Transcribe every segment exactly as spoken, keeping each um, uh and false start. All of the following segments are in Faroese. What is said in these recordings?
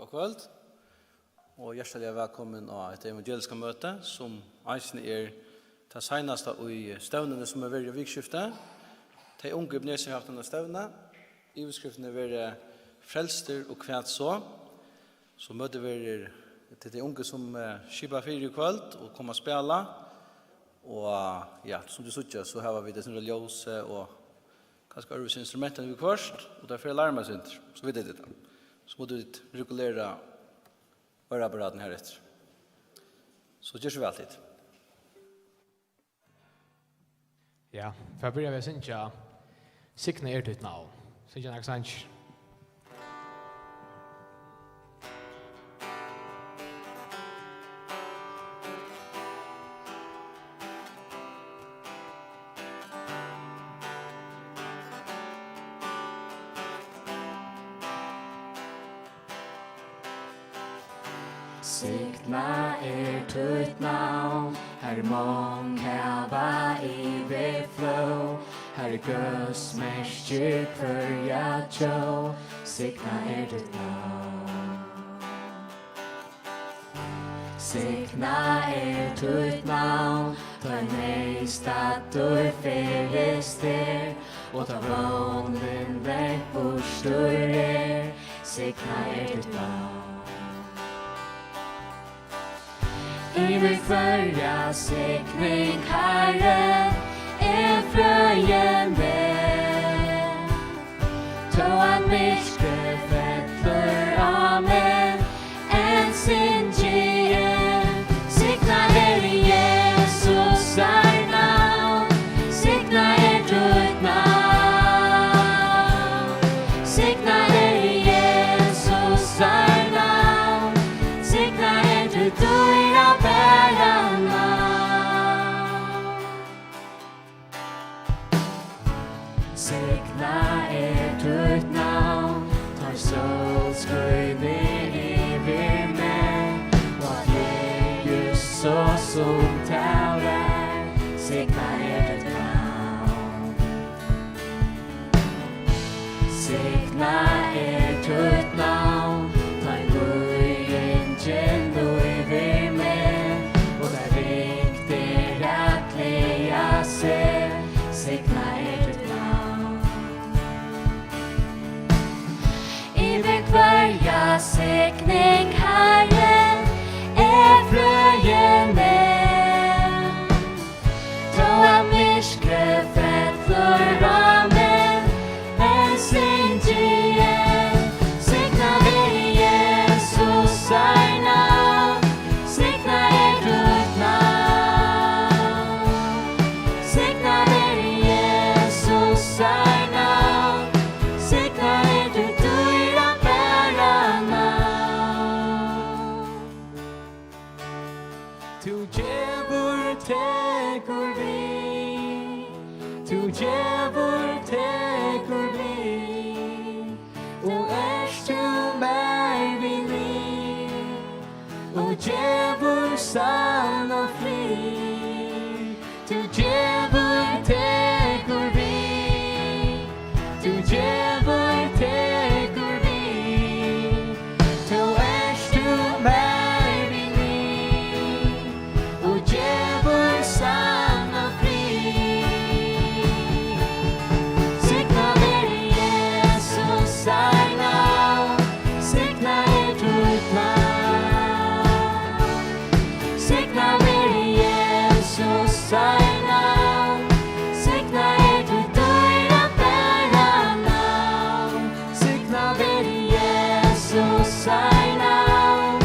kvøld, og hjartaliga vælkomin á hetta evangeliska møti, sum eisini er tað seinasta í stevnuni, sum er verið í vikuskifti. Tey ungu í Ebenezer hava havt eina stevnu. Yvirskriftin er verið Frelstur og hvat so? So møtið verður til tey ungu, sum, eh, skipa fyri í kvøld og koma at spæla. Og, ja, sum tit síggja, so hava vit eitt sindur av ljósi og kanska øðrvísi instrument enn viðhvørt, og tað fer at larma eitt sindur, so vita tit tað. So mugu tit regulera hoyriapparatin hareftir. So ger so væl, tit. Ja, fara vit at byrja við at syngja Signað er títt navn. Syngja nakrar sangir. Signað er títt navn, har mong hava yvirflóð, har gós merkir hvørja tjóð. Signað er títt navn. Signað er títt navn, tá neyðstaddur ferðist er, og tá vónin langt burtur er. Signað er títt navn. Yvir hvørja signing, Harri, eg frøi meg. Tó at myrkrið fellur á meg, enn syngi eg. Signað veri Jesusar navn, signað er títt navn. Signað veri Jesusar navn, signað er títt dýrabara navn. Signað er títt navn, tá sól skínur yvir meg, og at eg júst so sum tað var. Signað er títt navn. Signað er títt navn, tá líðingin lívir meg, og tá ringt er at gleða seg. Signað er títt navn. Yvir hvørja signing, Harri, eg frøi meg. Tó at myrkrið fellur á meg, enn syngi eg. Signað veri Jesusar navn, signað er títt navn. Signað veri Jesusar navn, signað er títt dýrabara navn. Tú gevur, tekur við, tú gevur, tekur við, og ert tú mær við lið, og gevur sann og frið. Tú gevur, tekur við, tú gevur, tekur við, tó ert tú mær við lið, og gevur sann og frið. Signað veri Jesusar navn, signað er títt navn. Signað veri Jesusar navn, signað er títt dýrabara navn. Signað veri Jesusar navn,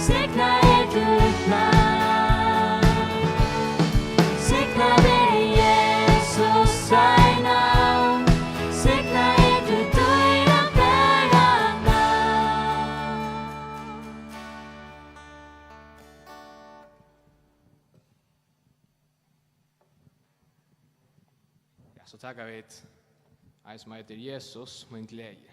signað er títt navn. Signað veri Jesusar navn, signað er títt dýrabara navn. Ja, so taka vit ein, sum eitur Jesus, mín gleði.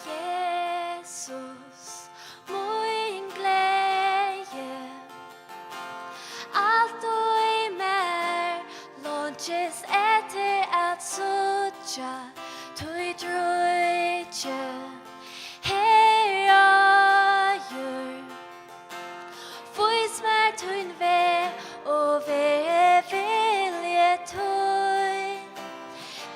Jesus, mín Tí drýgið her á jørð. Vís mær tín veg og ver vilji tín.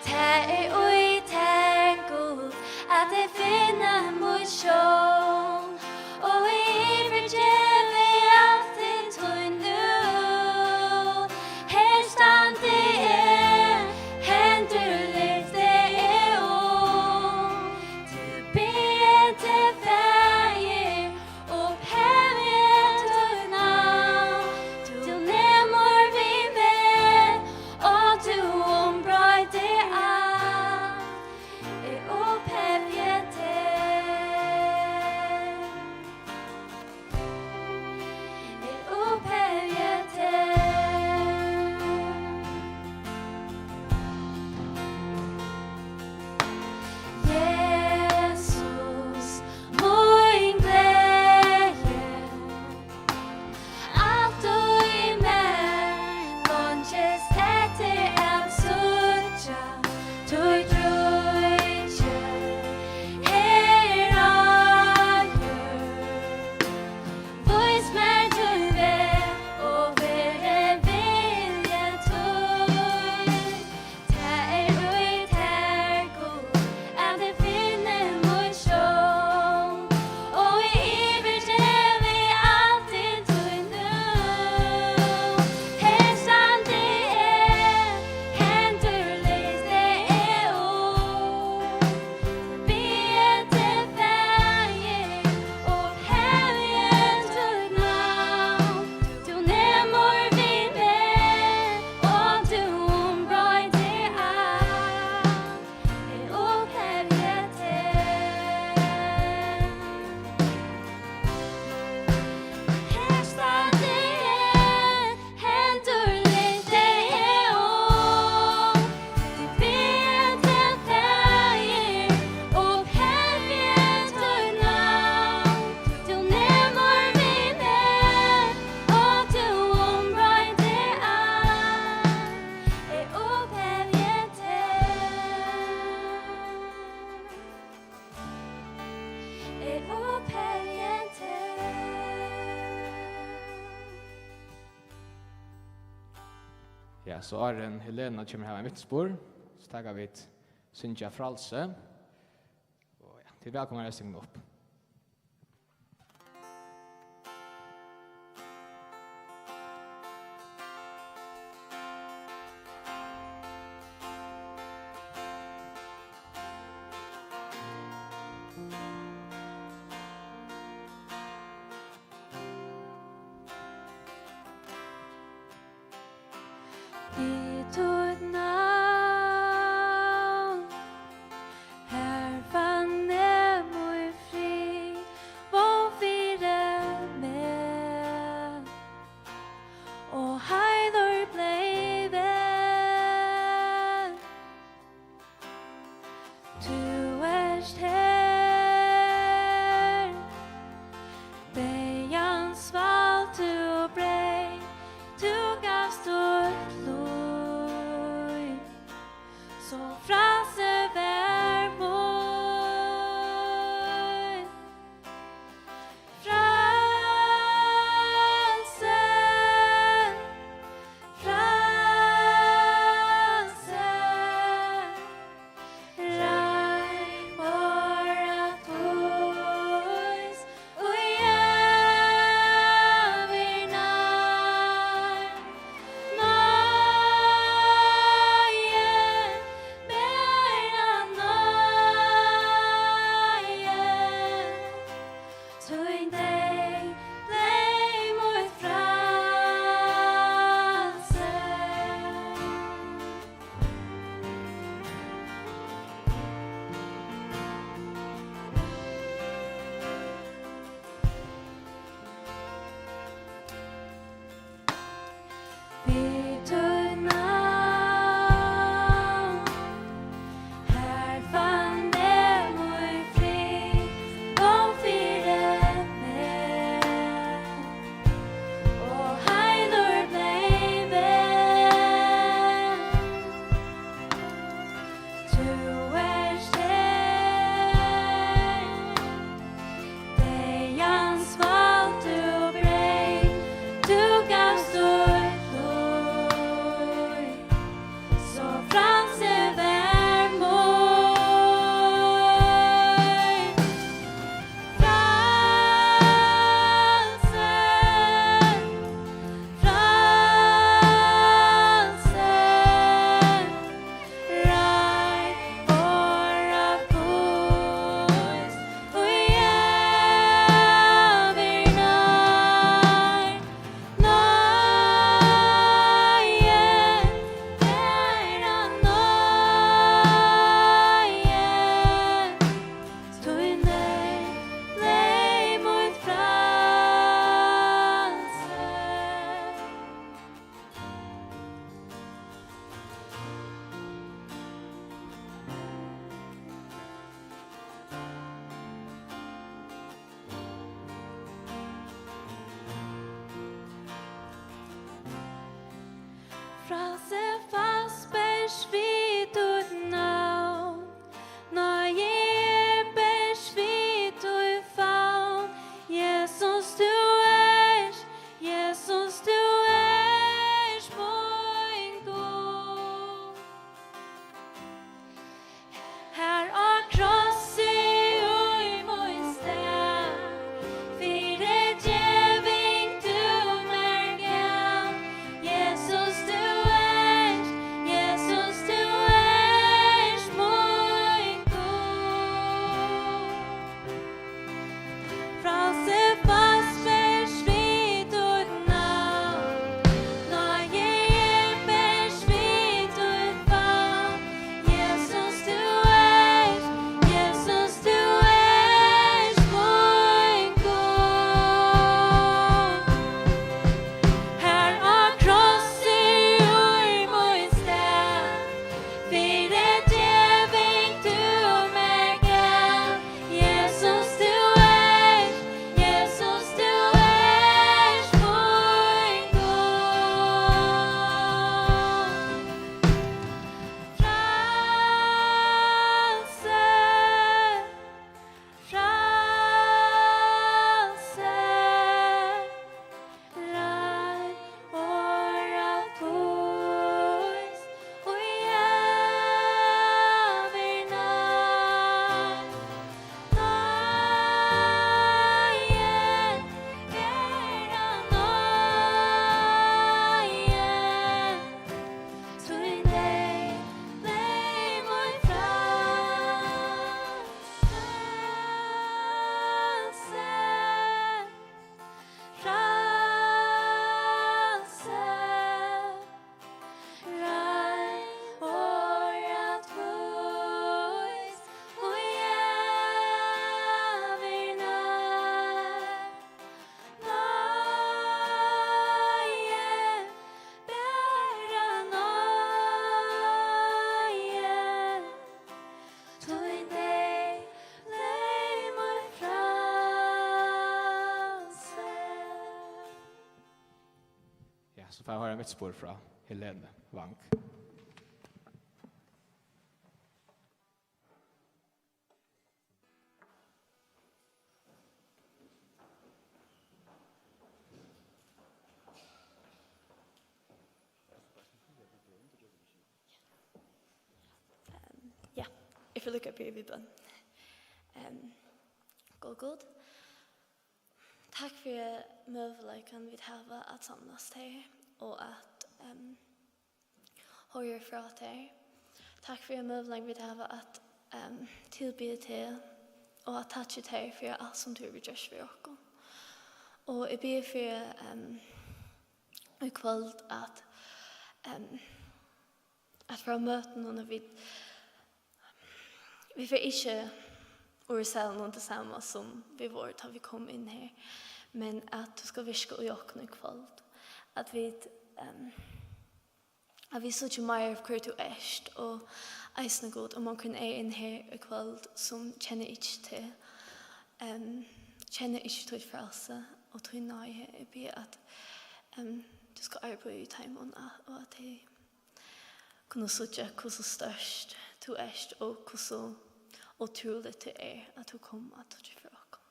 Tað er í tær, Gud, at eg finni mítt skjól, og yvirgevi alt til tín nú. Her standi eg, hendur lyfti eg upp, til biði, Faðir, upphøvi eg títt navn. Tú nemur við mær, og tú umbroytir alt. Eg upphøvi teg. Eg upphøvi teg. Jesus, mín gleði, alt í mær longist eftir at síggja títt ríki her á jørð. Vís mær tín veg og verði vilji tín. Tað er í tær, Gud, at eg finni mítt skjól, og eg yvirgevi alt til tín nú. Her standi eg, hendur lyfti eg upp, biði, Faðir, upphøvi eg títt navn. Tú nemur við mær, og tú umbroytir alt. Eg upphøvi teg. Her standi eg, hendur lyfti eg upp, til biði, Faðir, upphøvi eg títt navn. Tú nemur við mær, og tú umbroytir alt. Eg upphøvi teg. Eg upphøvi teg. Ja, so áðrenn Helena kemur her við vitnisburð, so taka vit Syngja Frælsi. Og ja, tit eru vælkomin at stíga upp. Í títt navn, har fann eg mín frið. So fáa vit hoyra eitt spor frá Helene Vang. Ja, eg fari líka at byrja við bøn. Ehm, Góði Gud, takk fyri møguleikan vit hava at samlast her og at, ehm, hoyra frá tær. Takk fyri møguleikan vit hava at, ehm, tilbiðja teg og at takka tær fyri alt sum tú hevur gjørt fyri okkum. Og eg biði fyri, ehm, í kvøld at, ehm, at fara á møti, og at vit, vit fara ikki úr salinum tað sama sum vit vóru, tá vit komu inn her, men at tú skalt virka í okkum í kvøld. At vit, ehm, at vit síggja meir av, hvør tú ert, og eisini, Gud, um onkur er inn her í kvøld, sum kennir ikki teg, ehm, kennir ikki títt frælsi og tín náði. Eg biði, at, ehm, tú skalt arbeiða í teimum, og, og at tey kunnu síggja, hvussu stórt tú ert, og hvussu ótrúligt tað er, at tú kom at doyggja fyri okkum.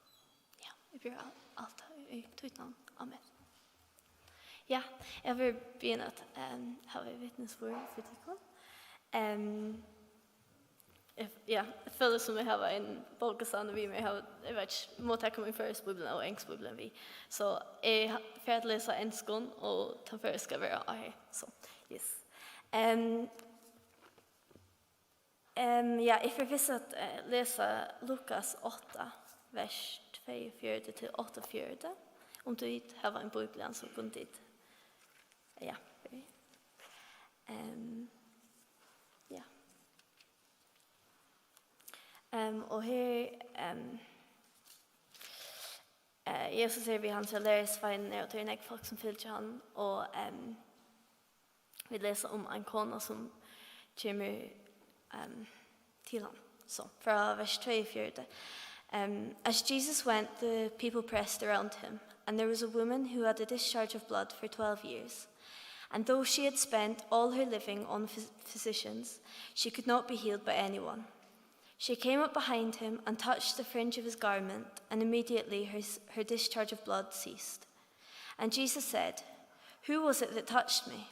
Ja, eg biði al-, alt í títt navn. Amen. Ja, eg vil begynna at, ehm, hava eitt vitnisburð fyri tykkum. Ehm, eg, ja, eg føli sum eg havi ein bókasavn við mær. Eg havi, eg veit ikki, má taka mín føroysku bíblian og ensku bíblian við. So eg ha-, fari at lesa enskan, og tann føroyska verður á her. So, yes. Ehm, ehm, ja, eg fari fyrst at, eh, lesa Lukas átta, vers tveyogfjøruti til áttaogfjøruti. Um tit hava ein bíblia, so kunnu tit, ja, byrja. Ehm, ja. Ehm, og her, ehm, eh, Jesus er við hansara lærisveinir, og tað er nógv fólk, sum fylgja hann, og, ehm, vit lesa um ein kona, sum kemur, ehm, til hann. So, frá vers tveyogfjøruti. Um, as Jesus went, the people pressed around him, and there was a woman who had a discharge of blood for twelve years. And though she had spent all her living on phys- physicians, she could not be healed by anyone. She came up behind him and touched the fringe of his garment, and immediately her, her discharge of blood ceased. And Jesus said, "Who was it that touched me?"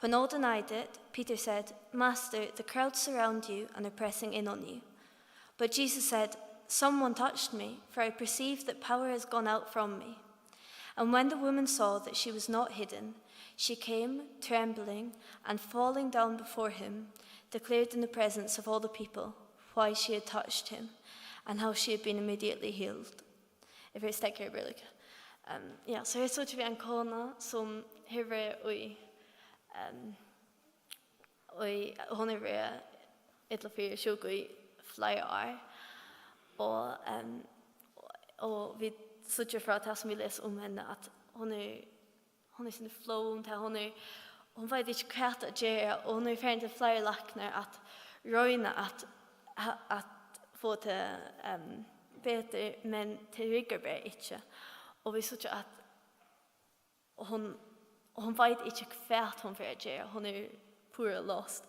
When all denied it, Peter said, "Master, the crowd surround you and are pressing in on you." But Jesus said, "Someone touched me, for I perceive that power has gone out from me." And when the woman saw that she was not hidden, she came, trembling, and falling down before him, declared in the presence of all the people why she had touched him, and how she had been immediately healed. Eg fari at steðga her, Brúlíka. Ehm, ja, so her síggja vit ein kona, sum hevur verið í, ehm, í, hon hevur verið illa fyri sjúku í fleiri ár. Og, ehm, og, og vit síggja frá tað, sum vit lesa um henni, at hon er, hon er sindur flóð um tað, hon er, hon veit ikki, hvat at gera, og hon er farin til fleiri læknar at royna at, at fáa tað, ehm, betur, men tað riggar bara ikki. Og vit síggja, at hon, hon veit ikki, hvat hon fer at gera. Hon er púra lost.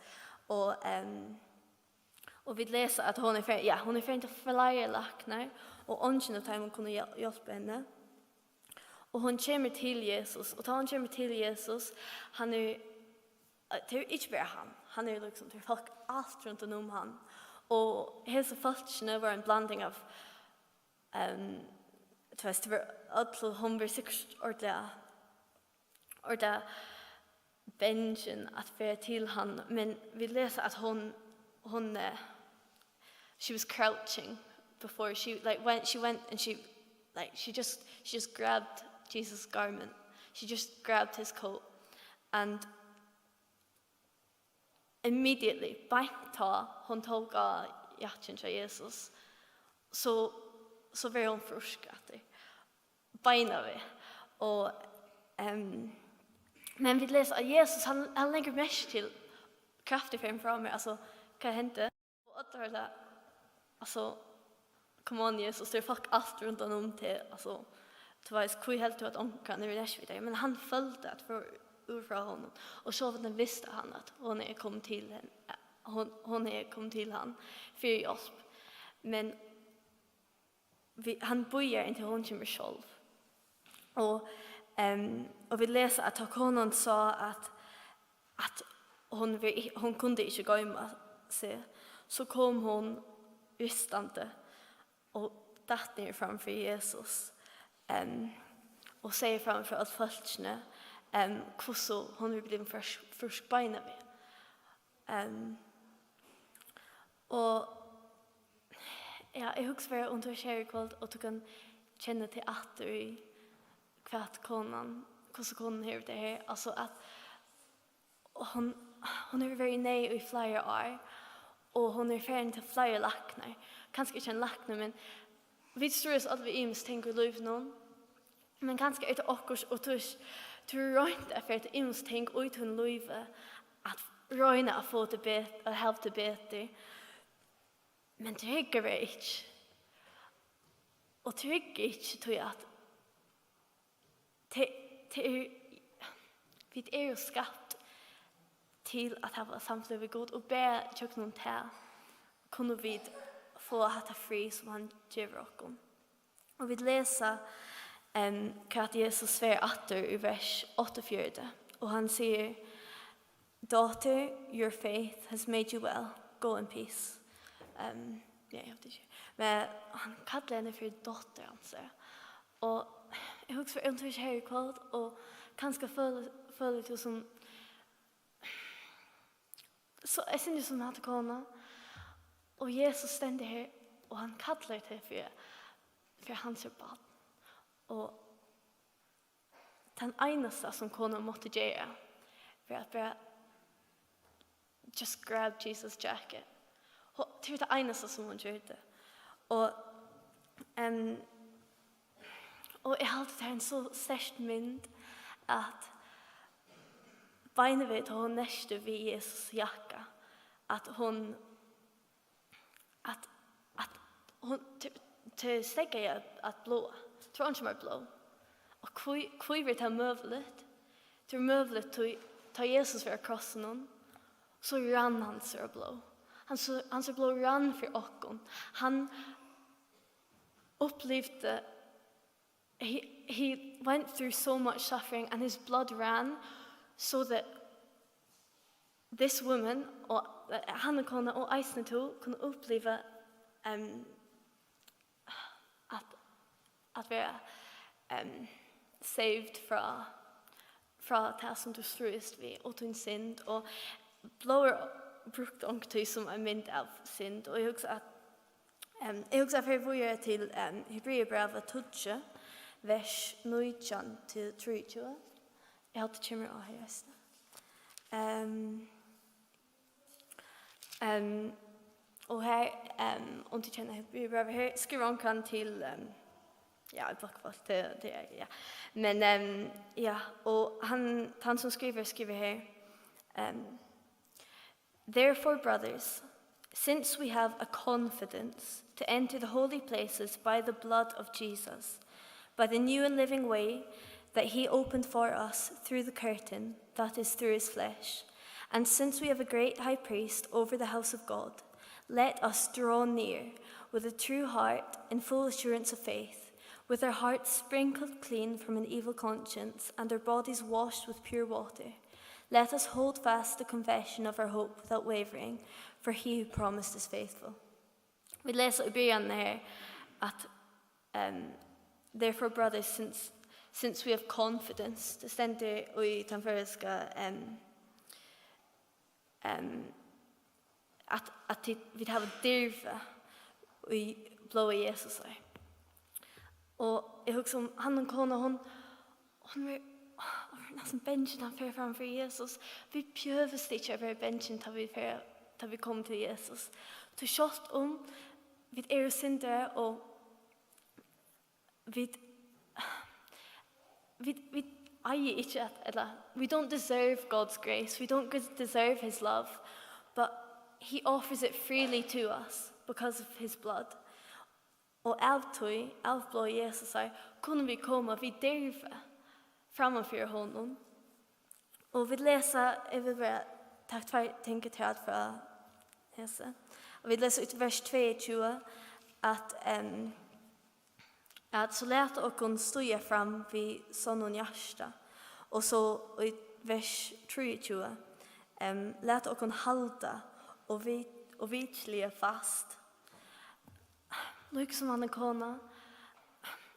Og, ehm, og vit lesa, at hon er fer-, ja, hon er farin til fleiri læknar, og eingin av teimum kunnu hjál-, hjálpa henni. Og hon kemur til Jesus, og tá hon kemur til Jesus, hann er, eh, tað er ikki bara hann, hann er, líkasum, tað er fólk alt rundan um hann. Og hesi fólkini vóru ein blanding av, ehm, tú veist, tað var øll, hon var sikkurt ordiliga, ordiliga bangin at fara til hann, men vit lesa, at hon, hon, eh, she was crouching before she, like, when she went and she, like, she just, she just grabbed Jesus' garment. She just grabbed his coat. And immediately, beint tá hon tók á jakkin hjá Jesus, so, so var hon frísk aftur. Beinanvegin. Og, ehm, men vit lesa, at Jesus, hann, hann leggur merki til, kraftin fer frá mær, altso, hvat hendi? Og øll vóru, altso, come on, Jesus, tað er fólk alt rundan um teg, altso, Tú veist, hví heldur tú at onkur kann vera nærvitari? Men hann føldi at fór úr frá honum. Og sjálvandi visti hann at hon er komin til hann. Hon, hon er komin til hann fyri hjálp. Men vi, hann bíðar inntil hon kemur sjálv. Og, um, og vit lesa at tá konan sá at, at hon, vi, hon kundi ikki goyma seg, so kom hon ristandi og datt niður framfyri Jesus, um, og segði framfyri øll fólkini, um, hvussu hon var blivin frísk, frísk beinanvegin. Um, og ja, eg hugsi bara um tú ert her í kvøld og tú kann kenna teg aftur í hvat konan, hvussu konan hevur tað her. Altso at hon, hon hevur verið í neyð í fleiri ár, og hon er farin til fleiri læknar. Kanska ikki ein lækni, men vit stríðast øll við ymisk ting í lívinum. Men kanska er tað okkurt, og tú, tú roynt at fara til ymisk ting í tínum lívi, at royna at fáa tað bet-, at hava tað betur. Men tryggur er ikki. Og trygg er ikki tí at tað, tað er, vit eru skapt til at hava samfelag við Gud, og bara gjøgnum tað kunnu vit fáa hatta frið, sum hann gevur okkum. Og vit lesa, em, hvat Jesus svarar aftur í vers áttaogfjøruti, og hann sigur, "Daughter, your faith has made you well. Go in peace." Em, ja, eg veit ikki. Men hann kallar hana fyri dóttir hansara. Og eg hugsi, um tú ert her í kvøld, og kanska følir, følir tú sum, so, eg synist sum hata kona, og Jesus stendur her, og hann kallar teg fyri, fyri hansara barn. Og tann einasta, sum konan mátti gera, var at bara just grab Jesus jacket. Ho-, tað var tað einasta, sum hon gjørdi. Og, em, og eg haldi, tað er ein so sterk mynd, at beinanvegin tá hon nertir við Jesus jakka, at hon at, at hon t-, t-, steðgaði at, at bláa. Tað var einki meir blóð. Og hví, hví var tað møguligt? Tað var møguligt, tí tá Jesus var á krossinum, so rann hansara blóð. Hans, hansara blóð rann fyri okkum. Hann upplivdi, he, he went through so much suffering, and his blood ran so that this woman, og, eh, hana kona, og eisini tú, kunnu uppliva, em, at, at vera, em, saved frá, frá tað, sum tú stríðist við, og tín synd, og blóð er brúkt onkuntíð sum ein mynd av synd, og eg hugsi at, em, eg hugsi at fara víðari til, em, Hebreabrævið tíggju, vers nítjan til trýogtjúgu. Eg haldi, tað kemur á her eisini. Em, em, og her, em, undirkennir Hebreabrævið her, skrivar onkur til, em, ja, eitt flokk fólk, tað, tað er, ja. Men, em, ja, og hann, hann sum skrivar, skrivar her, em, "Therefore, brothers, since we have a confidence to enter the holy places by the blood of Jesus, by the new and living way that he opened for us through the curtain, that is, through his flesh, and since we have a great high priest over the house of God, let us draw near with a true heart in full assurance of faith, with our hearts sprinkled clean from an evil conscience and our bodies washed with pure water. Let us hold fast the confession of our hope without wavering, for he who promised is faithful." Vit lesa í byrjanini her at, em, "Therefore, brothers, since, since we have confidence," tað stendur í tann føroyska, em, em, at, at tit, vit hava dirvi í blóði Jesusar. Og eg hugsi um hana kona, hon, hon var, hon var næstan bangin, hann fer fram fyri Jesus. Vit behøvast ikki at vera bangin, tá vit fer, tá vit koma til Jesus. Tí sjálvt um vit eru syndarar, og vit, vit, vit eiga ikki at, ella, we don't deserve God's grace, we don't deserve his love, but he offers it freely to us because of his blood. Og av tí, av blóði Jesusar, kunnu vit koma við dirvi framman fyri honum. Og vit lesa, eg vil bara taka tveir ting afturat frá hesi. Og vit lesa út vers tveyogtjúgu, at, em, at so lat okkum stíga fram við sonnum hjarta. Og so í vers trýogtjúgu, em, lat okkum halda og vit-, og vitiliga fast. Líka sum hana kona,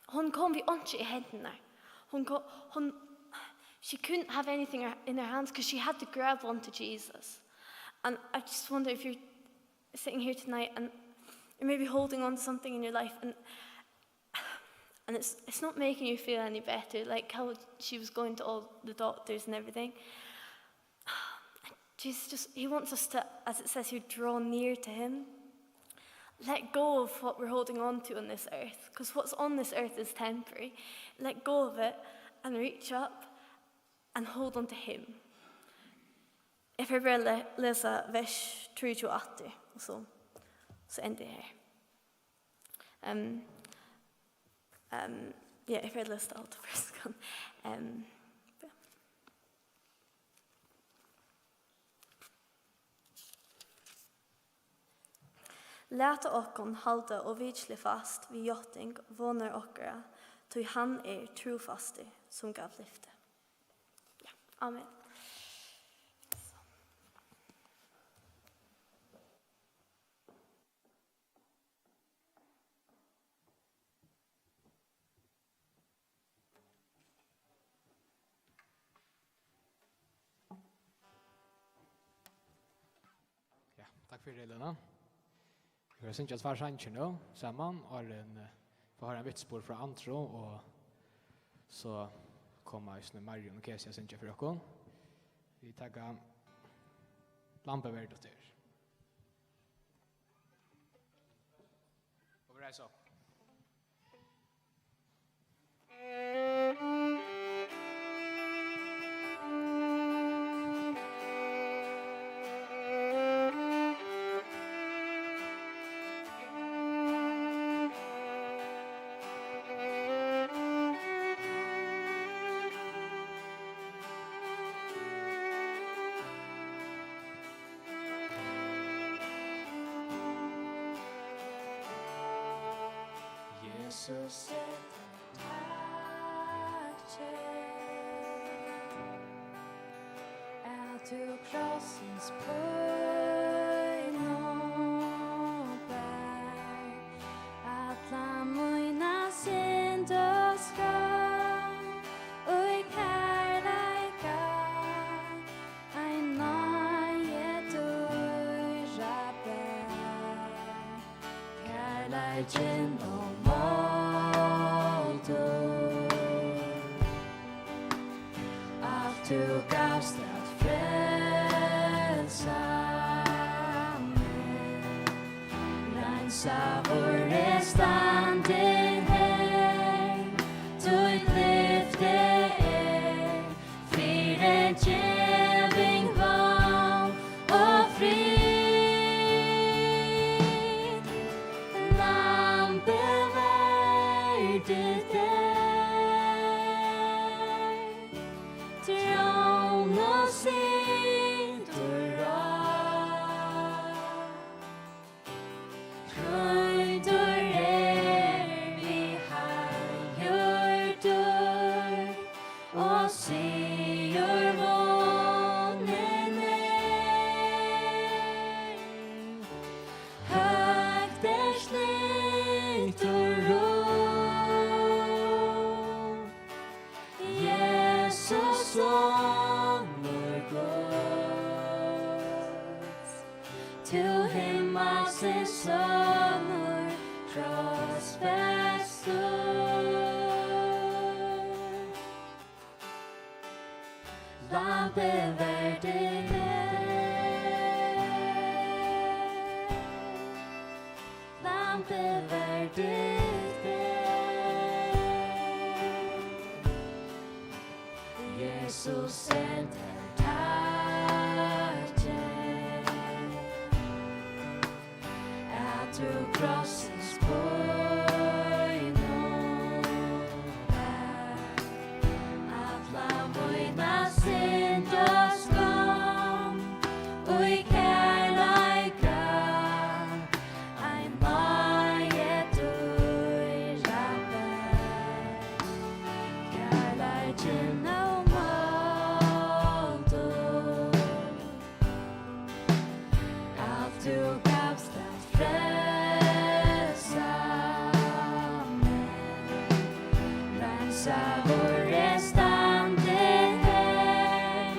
hon kom við einki í hendurnar. Hon kom, hon, she couldn't have anything in her hands 'cause she had to grab onto Jesus. And I just wonder if you're sitting here tonight and you're maybe holding on to something in your life and, and it's, it's not making you feel any better, like how she was going to all the doctors and everything. Jesus just, he wants us to, as it says here, draw near to him. Let go of what we're holding on to on this earth, 'cause what's on this earth is temporary. Let go of it and reach up and hold on to him. Eg fari bara le-, lesa vers trýogtjúgu aftur, og so, so endi eg her. Ehm, ehm, ja, eg fari at lesa alt fyrst. Ehm, ja. Lat okkum halda og vitjliga fast við játting vonar okkara, tí hann er trúfastur, sum gav lyfti. Ja, amen. Ja, takk fyri, Lena. Vit fara at syngja tveir sangir nú saman, áðrenn, eh, vit fáa hoyra eitt vitnisburð frá Andro, og so koma eisini Marion og Kesia at syngja fyri okkum. Vit taka Lambið verður duttur. Og vit reisa okkum. Jesus, takk, at tú krossins pínu bar, alla mína synd og skuld í kærleika ein náði dýra bar. Kærleikin ómáttur, alt tú gavst at frelsa meg. Reinsaður eg standi her, títt lyfti er fyri geving, vón og frið. Lambið verður tær, tróna situr á. Krýndur er við heiður dýr, og sigur vunnin er. Høgt er slítur rúm, Jesus, Sonur Guds. Tú himmals sonur, krossfestur. Lambið verður tær, Lambið verður tær. Jesus, send tær takk, at tú krossins pínu Sagur er standi her,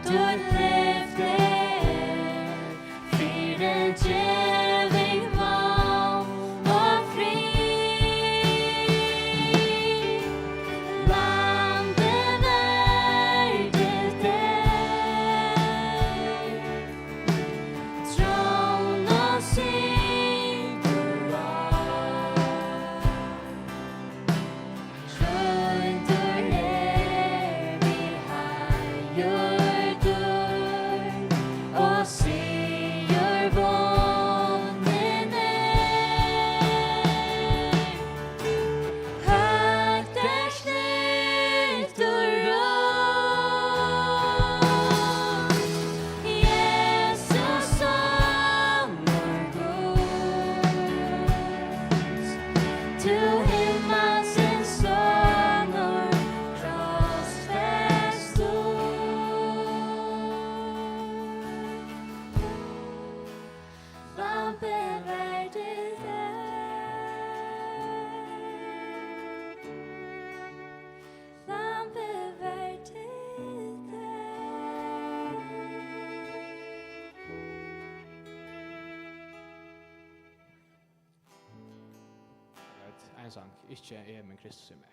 títt lyfti er fyri geving, vón og frið. Landið verður ditt, tróna situr á. Krýndur er við heiður dýr, og sigur vunnin er. Høgt er snittur rødd, Jesus, Sonur Guds, tú himmals sonur, krossfestur. Lambið var til tað. Lambið var til tað. Eitt, ein sang, ikki eg, men Kristus í mær.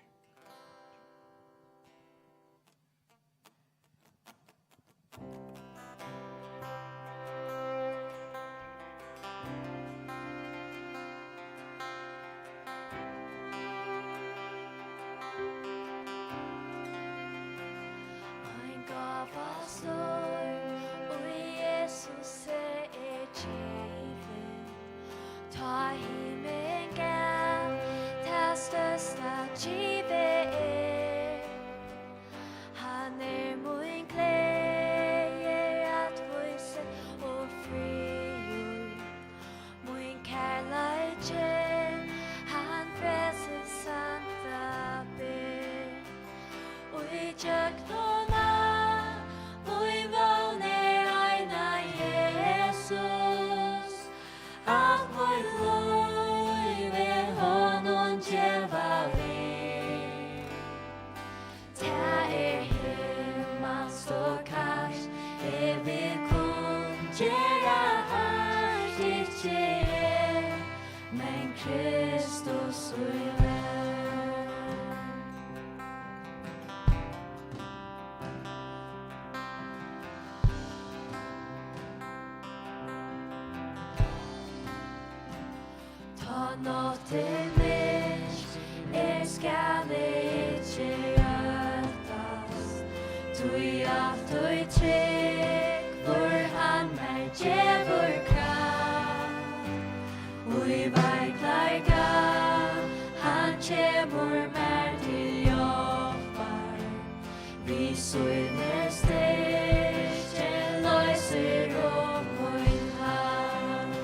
Ein gáva stór, í Jesusi er givin. Tá himin gav, tað størsta givið er. Hann er mín gleði, rættvísi og friður. Mín kærleiki, hann frelsir sanda ber. Og í gjøgnum alt, mín vón er eina Jesus. Alt mítt lív er honum geva við. Tað er himmalskt og kært, eg vil kunngera hart, ikki eg, men Kristus í mær. Tá náttin er myrk, eg skal ikki óttast, tí altíð tryggur hann mær gevur kraft. Í veikleika hann kemur mær til hjálpar. Við síni styrki loysir upp mín halt.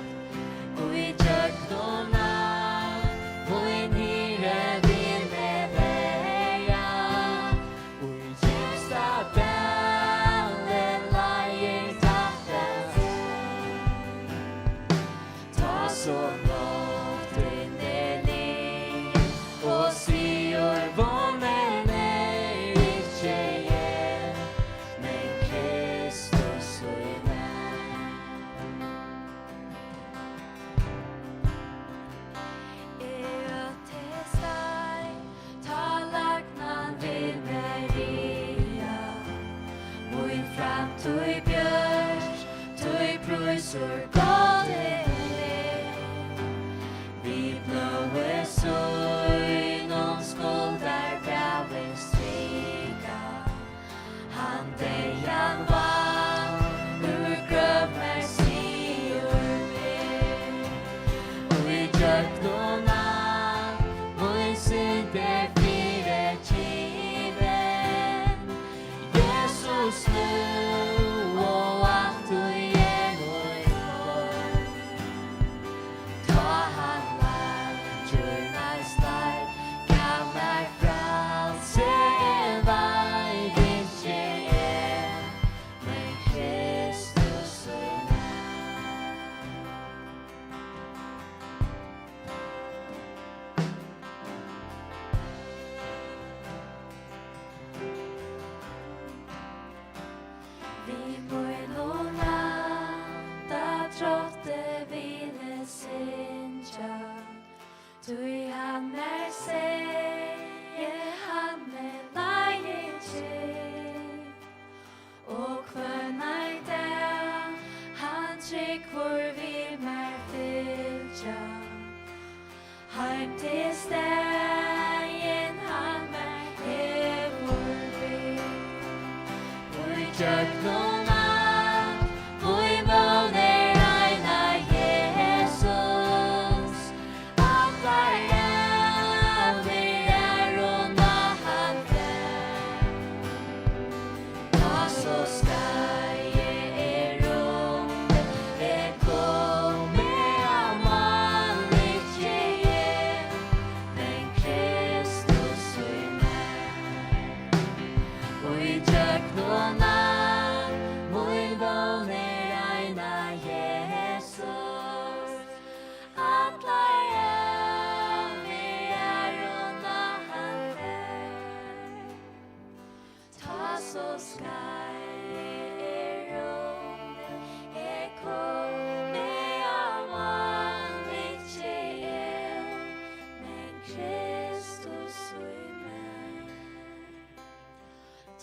Í gjøgnum alt mín hirði vil meg leiða. Í djúpsta dali leiðir tættast. Tá so náttin er liðug og Gjøgnum alt, mín vón er ein á Jesus. Allar ævir er hon á hann fær. Tá so skeiðið er runnið, eg komi á mál, ikki eg, men Kristus í mær. Og í gjøgnum alt, mín vón er ein á Jesus. Allar ævir er hon á hann fær. Tá so skeiðið er runnið, eg komi á mál, ikki eg, men Kristus í mær.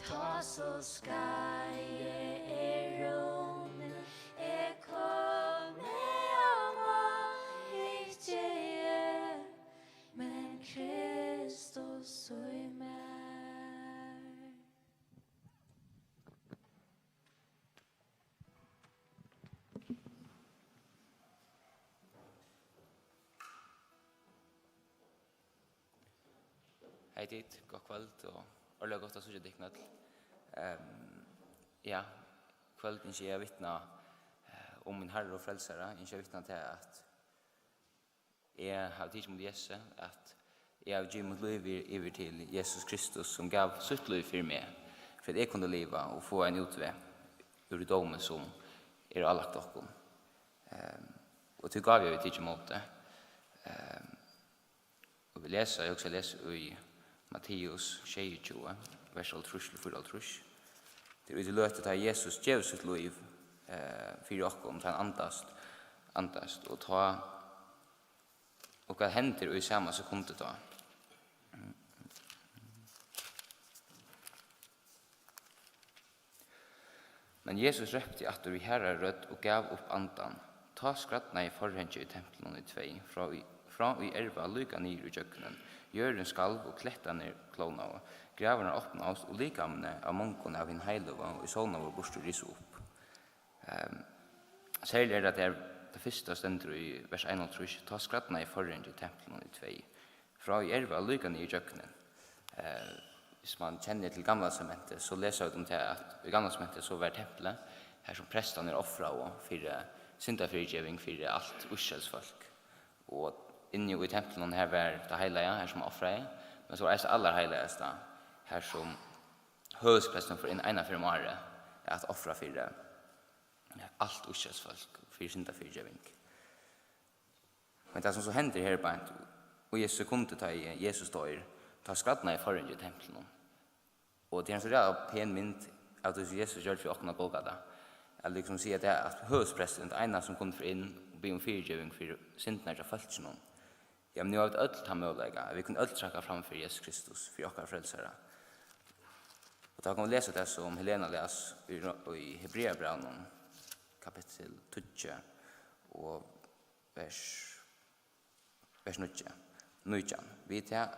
Tá so skeiðið er runnið, eg komi á mál, ikki eg, men Kristus í mær. Hey tit, gott kvøld og ordiliga gott at síggja tykkum øll. Ehm, ja, kvøld ynski eg at vitna, eh, um mín Harra og Frelsara. Eg ynski at vitna til at eg havi tikið ímóti Jesusi, at eg havi givið mítt lív yvir, yvir til Jesus Kristus, sum gav sítt lív fyri meg, fyri at eg kundi liva og fáa ein útveg úr dómi, sum er álagt okkum. Ehm, og tí gávu havi eg tikið ímóti. Ehm, og vit lesa, eg hugsi, eg lesi í Matteus sjeyogtjúgu, vers hálvtrýss til fýraoghálvtrýss. Tað er í tí løtu, tá Jesus gevur sítt lív, eh, fyri okkum, tá hann andast, andast, og tá Og hvat hendir í sama sekundi tá? Men Jesus rópti aftur við harðari rødd og gav upp andan. Tá skrædnaði forhangið í templinum í tvey, frá í, frá í erva líka niður í gjøgnin. Jørðin skalv og klettarnir klónaðu. Gravarnar opnaðust og likamini av mongum av hinum heilagu í sovnaðu burtur risu upp. Ehm, serliga er tað, tað fyrsta stendur í vers einoghálvtrýss: Tá skrædnaði forhangið í templinum í tvey, frá í erva líka niður í gjøgnin. Eh, hvis man kennir til Gamla Testamentið, so lesa vit um tað, at í Gamla Testamentið so var templið, har sum prestarnir ofraðu fyri syndafyrigeving fyri alt Ísraels fólk. Og inni í templinum, har var tað heilaga, har sum man ofraði, men so var eisini allarheilagasta, har sum høvuðspresturin fór inn eina ferð um árið at ofra fyri alt Ísraels fólk, fyri syndafyrigeving. Men tað, sum so hendir her beint í Jesu sekundi, tá ið Jesus doyr, tá skrædnaði forhangið í templinum. Og tað er ein so ræðuliga pen mynd av tí, sum Jesus gjørdi fyri okkum á Golgata. At liksom siga tað, at høvuðspresturin, tann eina, sum kundi fara inn og biðja um fyrigeving fyri syndirnar hjá fólkinum, ja, men nú hava vit øll tann møguleika, at vit kunnu øll traðka fram fyri Jesus Kristus, fyri okkara frelsara. Og tá kunnu vit lesa tað, sum Helena las í, í Hebreabrævinum, kapittul tíggju og vers, vers níggju, nítjan. Vit tað,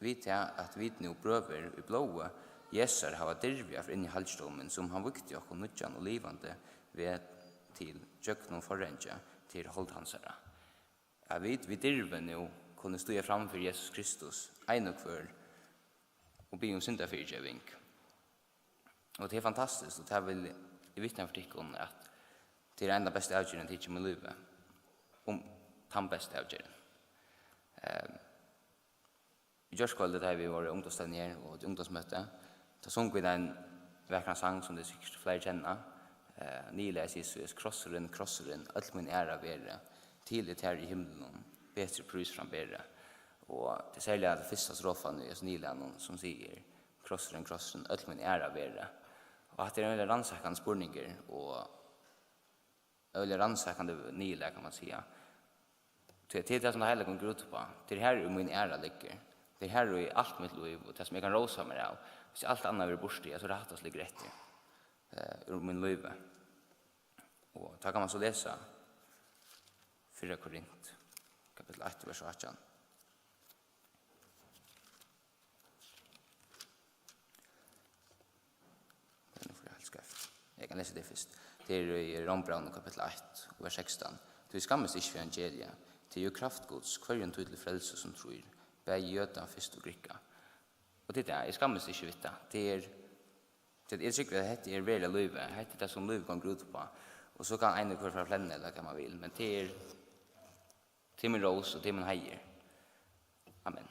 vit tað, at vit nú, brøður, í blóði Jesusar hava dirvi at fara inn í halgidómin, sum hann vígdi okkum nýggjan og livandi veg til gjøgnum forhangið, til hold hansara. At vit við dirvi nú kunnu stíga fram fyri Jesus Kristus, ein og hvør, og biðja um syndafyrigeving. Og tað er fantastiskt, og tað vil eg vitna fyri tykkum, at tað er ein av bestu avgerðum, eg havi tikið í mínum lívi. Um tann bestu avgerðin. Ehm, Í gjárkvøldið, tá vit vóru á ungdómsstevnu her og til ungdómsmøti, tá sungu vit ein vakran sang, sum tey sikkurt fleiri kenna. Eh, niðurlagið sigur soleiðis: Krossurin, krossurin, øll mín æra veri, til er tær í himlunum, betri prís fram beri. Og tað er serliga tann fyrsta strofan í hesum niðurlagnum, sum sigur: Krossurin, krossurin, øll mín æra veri. Og hatta er ein rannsakandi spurningur, og øgiliga rannsakandi niðurlag, kann man siga. Tí tað er tað, sum tað heila gongur út uppá. Tað er har, ið mín æra liggur. Tað er har, ið alt mítt lív, og tað, sum eg kann rósa mær av, hvis alt annað verður burtur, ja, so er tað hatta, sum liggur eftir, eh, úr mínum lívi. Og tá kann man so lesa fyrra Korint, kapittul eitt, vers átjan. Nú fari eg heilt Eg kann lesa tað fyrst. Tað er í Rómbrævinum kapittul eitt, vers sekstan. "Tí skammist ikki fyri evangeliið, tað er jú kraft Guds, hvørjum tí til frelsu sum trýr, bæði jøda fyrst og grikka." Og tað er tað, eg skammist ikki við tað. Tað er, tað, eg trúgvi, at hetta er veruliga lívið. Hetta er tað, sum lívið gongur út uppá. Og so kann ein og hvør fara at flenna, ella hvat man vil, men tað er, tað er mín rós, og tað er mín heiður. Amen.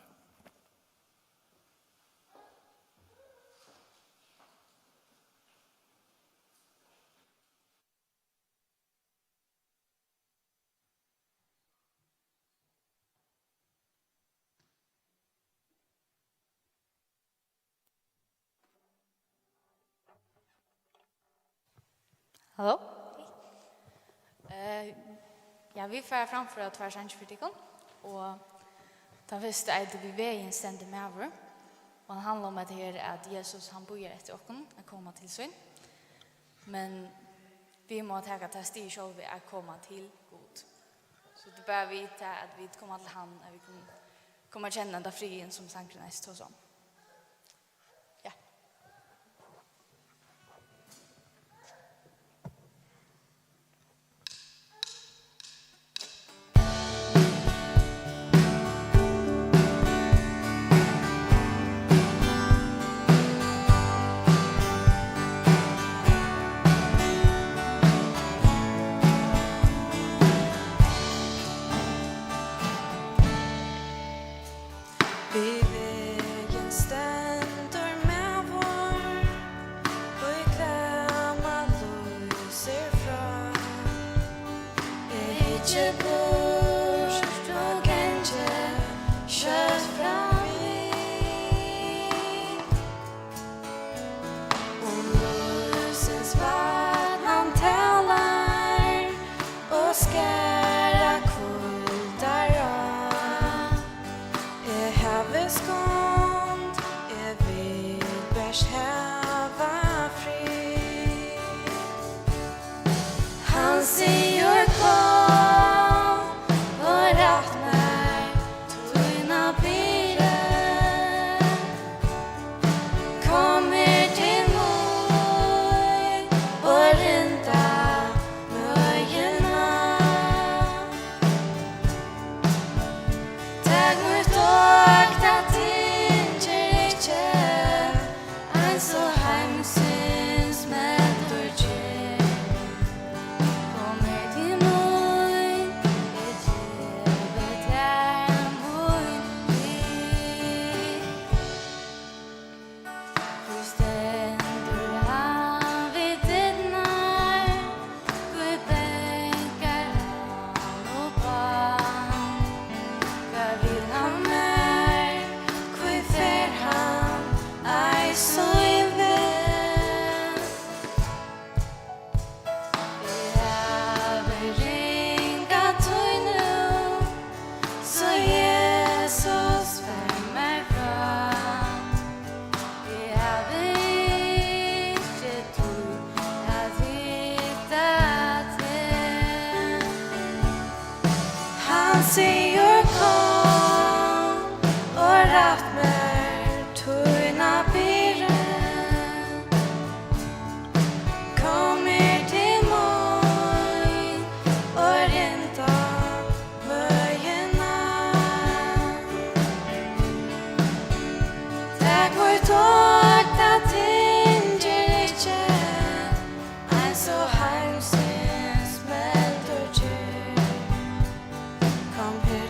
Halló? Eh, ja, vit fara at framføra tveir sangir fyri tykkum, og tann fyrsta eitur "Við vegin stendur maður", og hann handlar um, at her, at Jesus, hann bíðar eftir okkum at koma til sín, men vit mugu taka tað stig sjálvi at koma til Gud. So tað er bara við tað, at vit koma til hann, at vit kunnu koma at kenna henda friðin, sum sangurin eisini tosar um. Ja. Við vegin stendur maður, ið glaðmælt lýsir frá. Eg hyggi burt og gangi skjótt framvið. Um lívsins vatn hann talar og skarar hvíldar á. Eg havi skund, eg vil bert hava frið. Hann sigur: "Kom og rætt mær tína byrðu. Kom her til mín og rinda møðina. Tak mítt ok, tað tyngir ikki, eins og heimsins smeltur ger. Kom her til mín, eg gevi tær mín lit." Hví stendur hann við dyrnar? Hví bankar hann upp á? Hvat vil hann mær? Hví fer hann ei sín veg? Eg havi ringa tíð nú, so Jesus, far mær frá. Eg havi ikki tíð at hitta teg. Hann sigur: "Kom og rætt mær tína byrðu. Kom her til mín og rinda møðina. Tak mítt ok, tað tyngir ikki, eins og heimsins smeltur ger. Kom her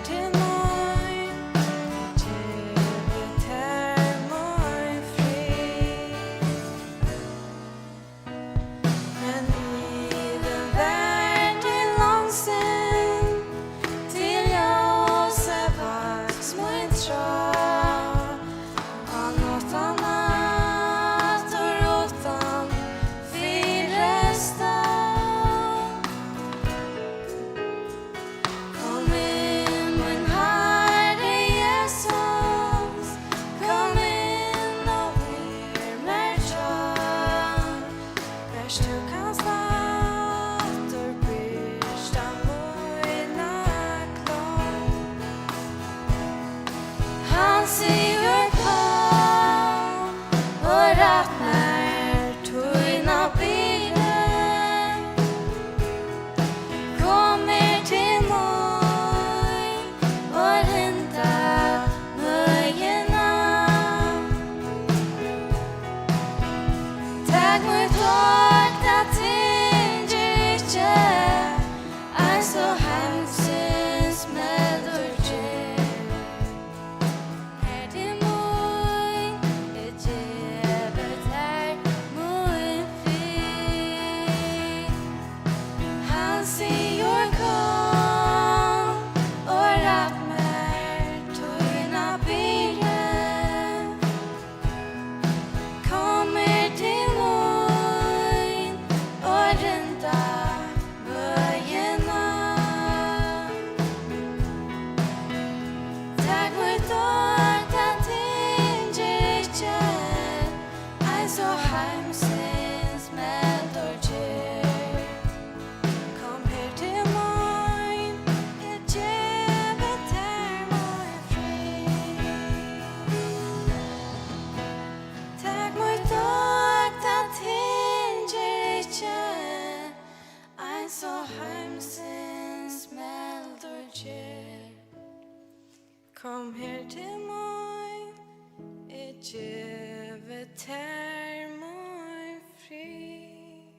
Gevi tær mín frið.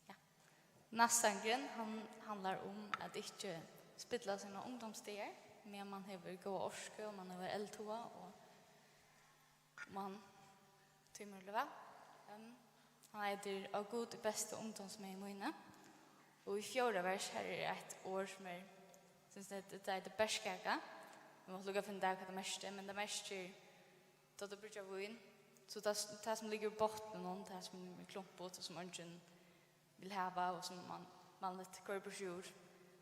Ja. Næstsangurin, hann handlar um at ikki spilla sínar ungdómsdagar, meðan mann hevur góða orku og mann hevur eldhuga og mann tímir lívið væl. Ehm, hann eitur: Ó Gud, tú besti ungdómsmegi míni. Og í fjórða vers, her er eitt orð sum er, syns eg, tað eitur berskaka. Vit mugu lukka at finna út av, hvat tað merkir, men tað merkir, tá tú bryggur vín, so tað, tað sum liggur í botninum, tað sum er klumput og sum eingin vil hava og sum mann, mann lætt koyrir burtur úr,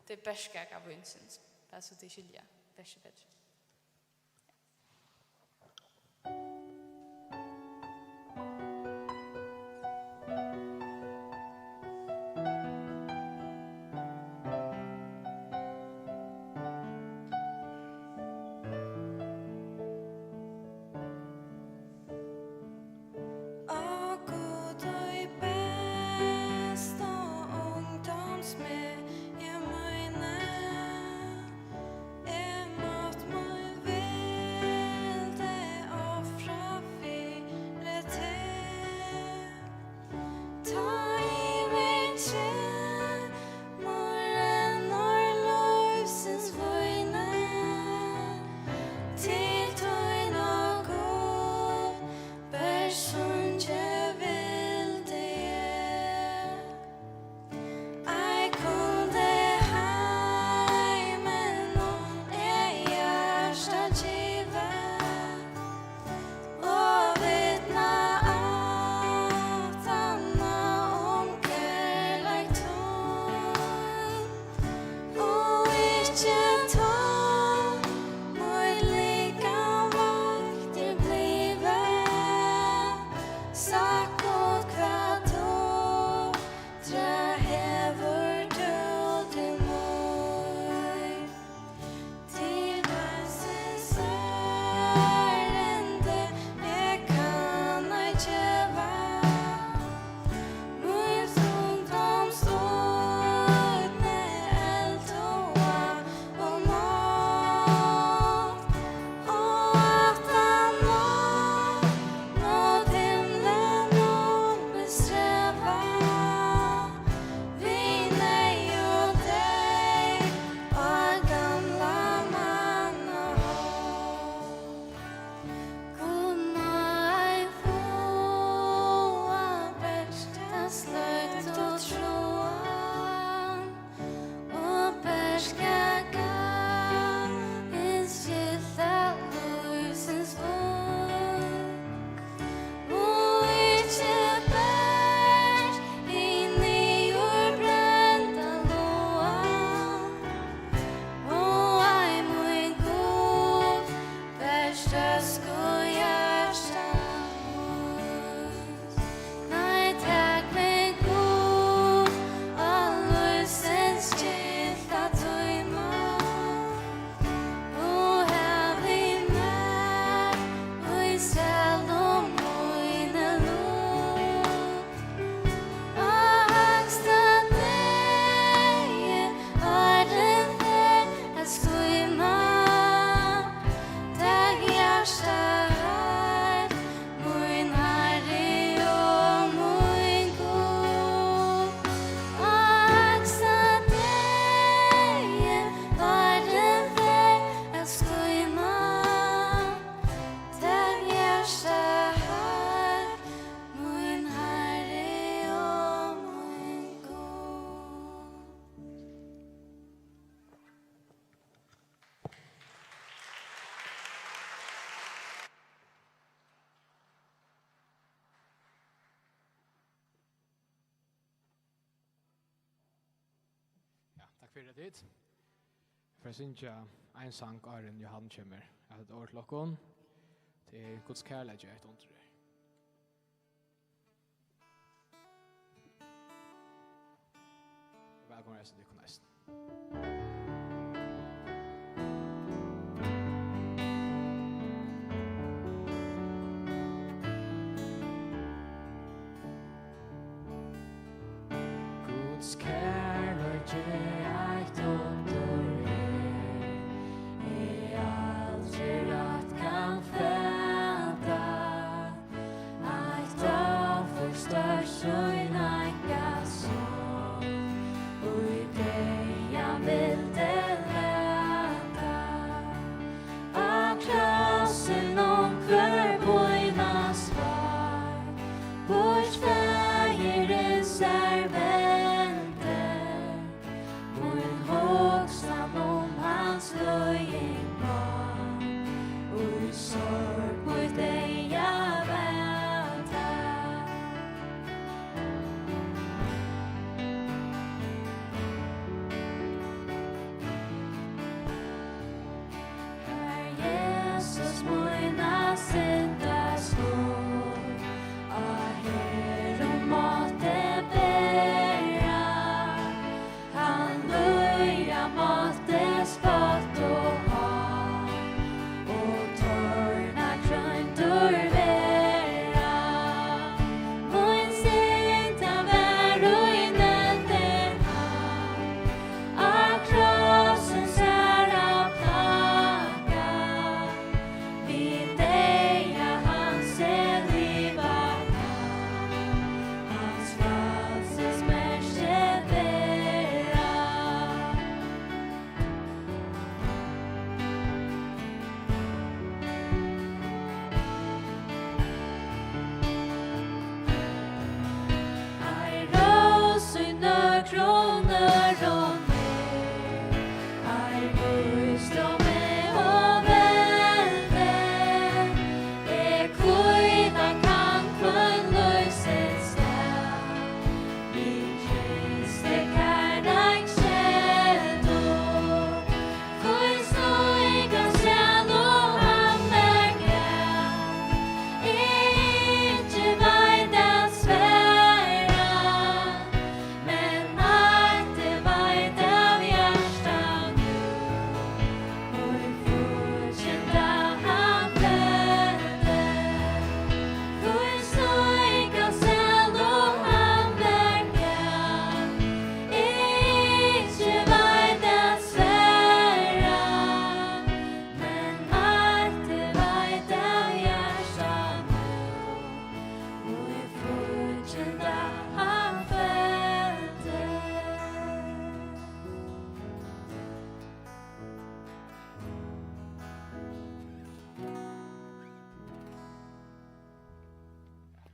tað er berskaka vínsins. Bara so tit skilja versið betri. Ó Gud, í besta ungdómsmegi míni, eg mátti mín vildi ofra fyri teg. Tá ið mín trúgv rennur lívsins víni, til tín, ó Gud, bert sungi vildi eg. Ei kundi heiminum eg hjarta giva, og vitna aftaná um kærleik tín. Og ikki tá mítt likam veikt er blivið, sagt, Gud, hvat tundra hevur tú til mín? Til heimsins ørindi eg kann ei geva, míns ungdóms ídni, eldhuga og mátt, og aftaná mót himlinum streva. Við neyðug deyð á gamla manna hátt. Kunnu ei fáa bert ta sløktu trúan, og bert kaka hins skilta lívsins vín. Og ikki bert hin niðurbrenda lágan, ó ei mín Gud, bert tøsku hjarta míns. Nei, tak meg, Gud, á lívsins gylta tíma, og hav við mær í sælum míni lúk. Á hægsta degi, áðrenn ferð at skíma, tak hjartað heilt, mín Harri og mín Gud. Á hægsta degi, áðrenn ferð at skíma, tak hjartað heilt, mín Harri og mín Gud. Ja, takk fyri, tit. Eg fari at syngja ein sang, áðrenn Johan kemur at orð til okkum. Tað er Guds kærleiki er eitt undur. Vælkomin, eg siti tykkum eisini. Guds kærleiki eitt undur er, eg aldri rætt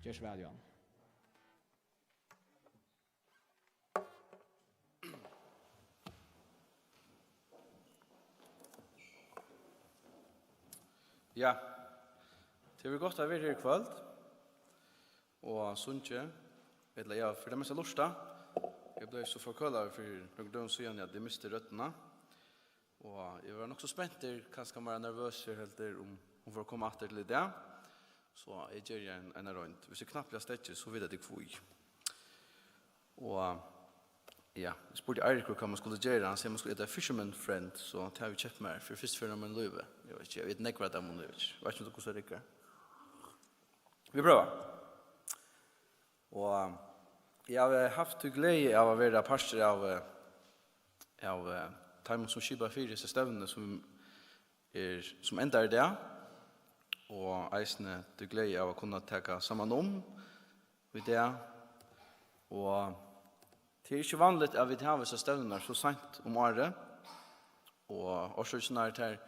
Ger so væl, Johan. Ja, tað er gott at vera her í kvøld og sungið, ella ja, fyri tað mesta lurta. Eg bleiv so forkølaður fyri nøkrum døgum síðan, at eg misti røddina. Og eg var nokk so spentur, kanska meira nervøsur heldur, um hon fór at koma aftur til í dag. So eg geri ein, eina roynd. Viss eg knappliga steðgi, so vita tit hví. Og ja, eg spurdi Eirik, hvat man skuldi gera. Hann segði, man skuldi eta Fisherman Friend, so tað havi eg keypt mær fyri fyrstu ferð í mínum lívi. Eg veit ikki, eg veit nógv, hvat tað mun, eg veit ikki. Eg veit ikki, um tú kussu riggar. Vit prøva. Og eg havi havt tí gleði av at vera partur av, eh, av, eh, teimum, sum skipa fyri hesi stevnuni, sum er, sum endar í dag, og eisini tí gleði av at kunna taka saman um í dag. Og tað er ikki vanligt, at vit hava hesar stevnurnar so seint um árið, og orsøkirnar, tær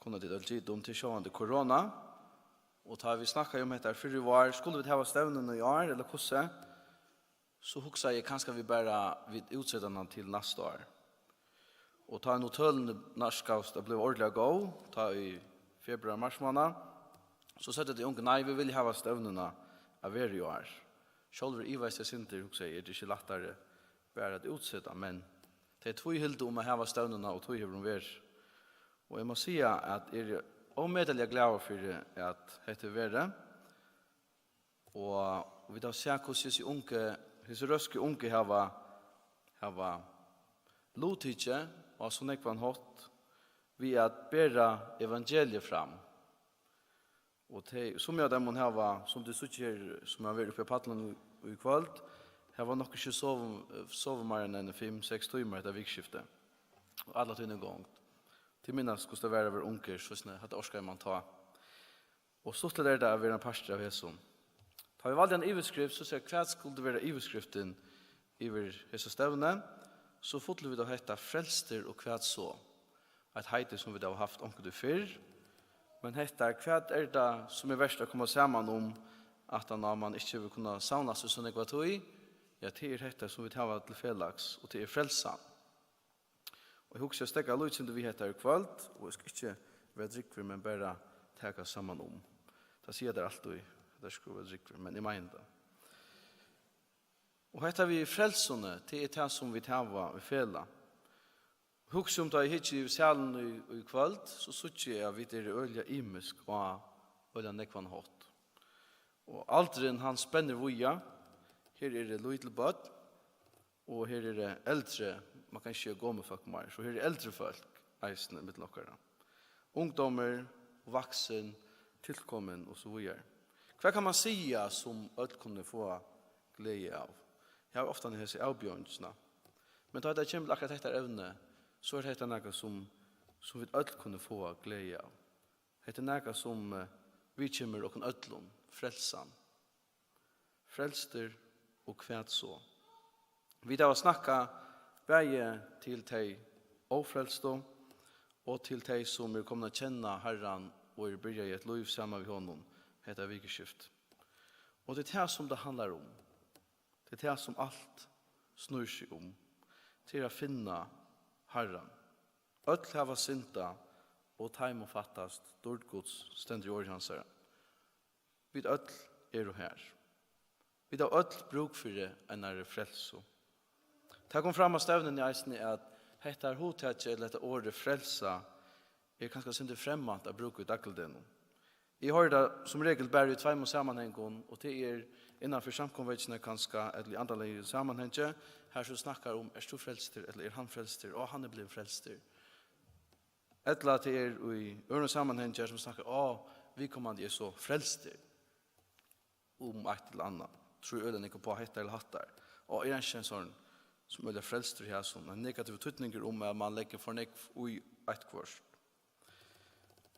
kunnu tit øll gita um, tað er sjálvandi korona. Og tá vit snakkaðu um hetta fyrr í vár, skulu vit hava stevnuna í ár, ella hvussu? So hugsaði eg, kanska vit bara, vit útseta hana til næsta ár. Og tá nú tølini nærkaðust at blíva ordiliga góð, tá í februar, marsmánað, so søgdu tey ungu, nei, vit vilja hava stevnuna at vera í ár. Sjálvur ivaðist eg eitt sindur, hugsaði eg, er tað ikki lættari bara at útseta, men tey tvíhildu um at hava stevnuna, og tí hevur hon verið. Og eg má siga, at eg eri ómetaliga glaður fyri, at hetta er verið. Og vit hava sæð, hvussu hesi ungu, hesi røsku ungu hava, hava luttikið á so nógvan hátt við at bera evangeliið fram. Og tey, summi av teimum hava, sum tit síggja her, sum hava verið uppi á pallinum í, í kvøld, hava nokk ikki sovið, sovið meira enn eini fimm, seks tímar hetta vikuskiftið. Og alla tíðina í gongd. Tit minnast, hvussu tað var at vera ungur, so, hatta orkaði man tá. Og stuttligt er tað at vera ein partur av hesum. Tá vit valdu eina yvirskrift, so segði, hvat skuldi vera yvirskriftin yvir hesa stevnu? So fullu vit av hetta, Frelstir og hvat so? Eitt heiti, sum vit hava havt onkuntíð fyrr. Men hetta, hvat er tað, sum er vert at koma saman um, aftan á man ikki hevur kunnað savnast í so nógva tíð? Ja, tað er hetta, sum vit hava til felags, og tað er frelsan. Og eg hugsi, eg steðga lítið sindur við hetta í kvøld, og eg skal ikki vera drúgvur, men bara taka saman um. Tað siga teir altíð, at teir skulu vera drúgvir, men eg meini tað. Og hetta við frelsuni, tað er tað, sum vit hava í felag. Hugsi um, tá eg hyggi yvir salin í, í kvøld, so síggi eg, at vit eru øgiliga ymisk á øgiliga nógvan hátt. Og aldurin, hann spennir víða. Her eru lítil børn, og her eru eldri, man kann ikki siga gomul fólk meir, so her eru eldri fólk eisini millum okkara. Ungdómur, vaksin, tilkomin og so víðari. Hvat kann man siga, sum øll kunnu fáa gleði av? Eg havi ofta hesa avbjóðingina. Men tá tað kemur til akkurát hetta evnið, so er hetta nakað, sum, sum vit øll kunnu fáa gleði av. Hetta er nakað, sum, eh, viðkemur okkum øllum, frelsan. Frelstir og hvat so? Vit hava snakkað bæði til tey ófrelstu og til tey, sum eru komin at kenna Harran og eru byrjað í eitt lív saman við honum hetta vikuskift. Og tað er tað, sum tað handlar um. Tað er tað, sum alt snýr seg um. Tað er at finna Harran. Øll hava syndað, og teimum fattast dýrd Guds, stendur í orði hansara. Vit øll eru har. Vit hava øll brúk fyri einari frelsu. Tað kom fram á stevnuni eisini, at hetta hugtakið, ella hetta orðið frelsa, er kanska eitt sindur fremmant at brúka í dagligdegnum. Eg hoyri tað sum regul bara í tveimum samanhangum, og tað er innan fyri samkomuveitsluna kanska, ella í andaligum samanhangi, har sum snakkar um, ert tú frelstur, ella er hann frelstur, og hann er blivin frelstur. Ella tað er í øðrum samanhangi, har sum snakkar, á, viðkomandi er so frelstur um eitt ella annað. Trýr øgiliga nógv upp á hetta ella hatta. Og er hann ikki ein sånn, sum er øgiliga frelstur í hasum? Ein negativur týdningur um, at man leggur for nógv í eitt hvørt.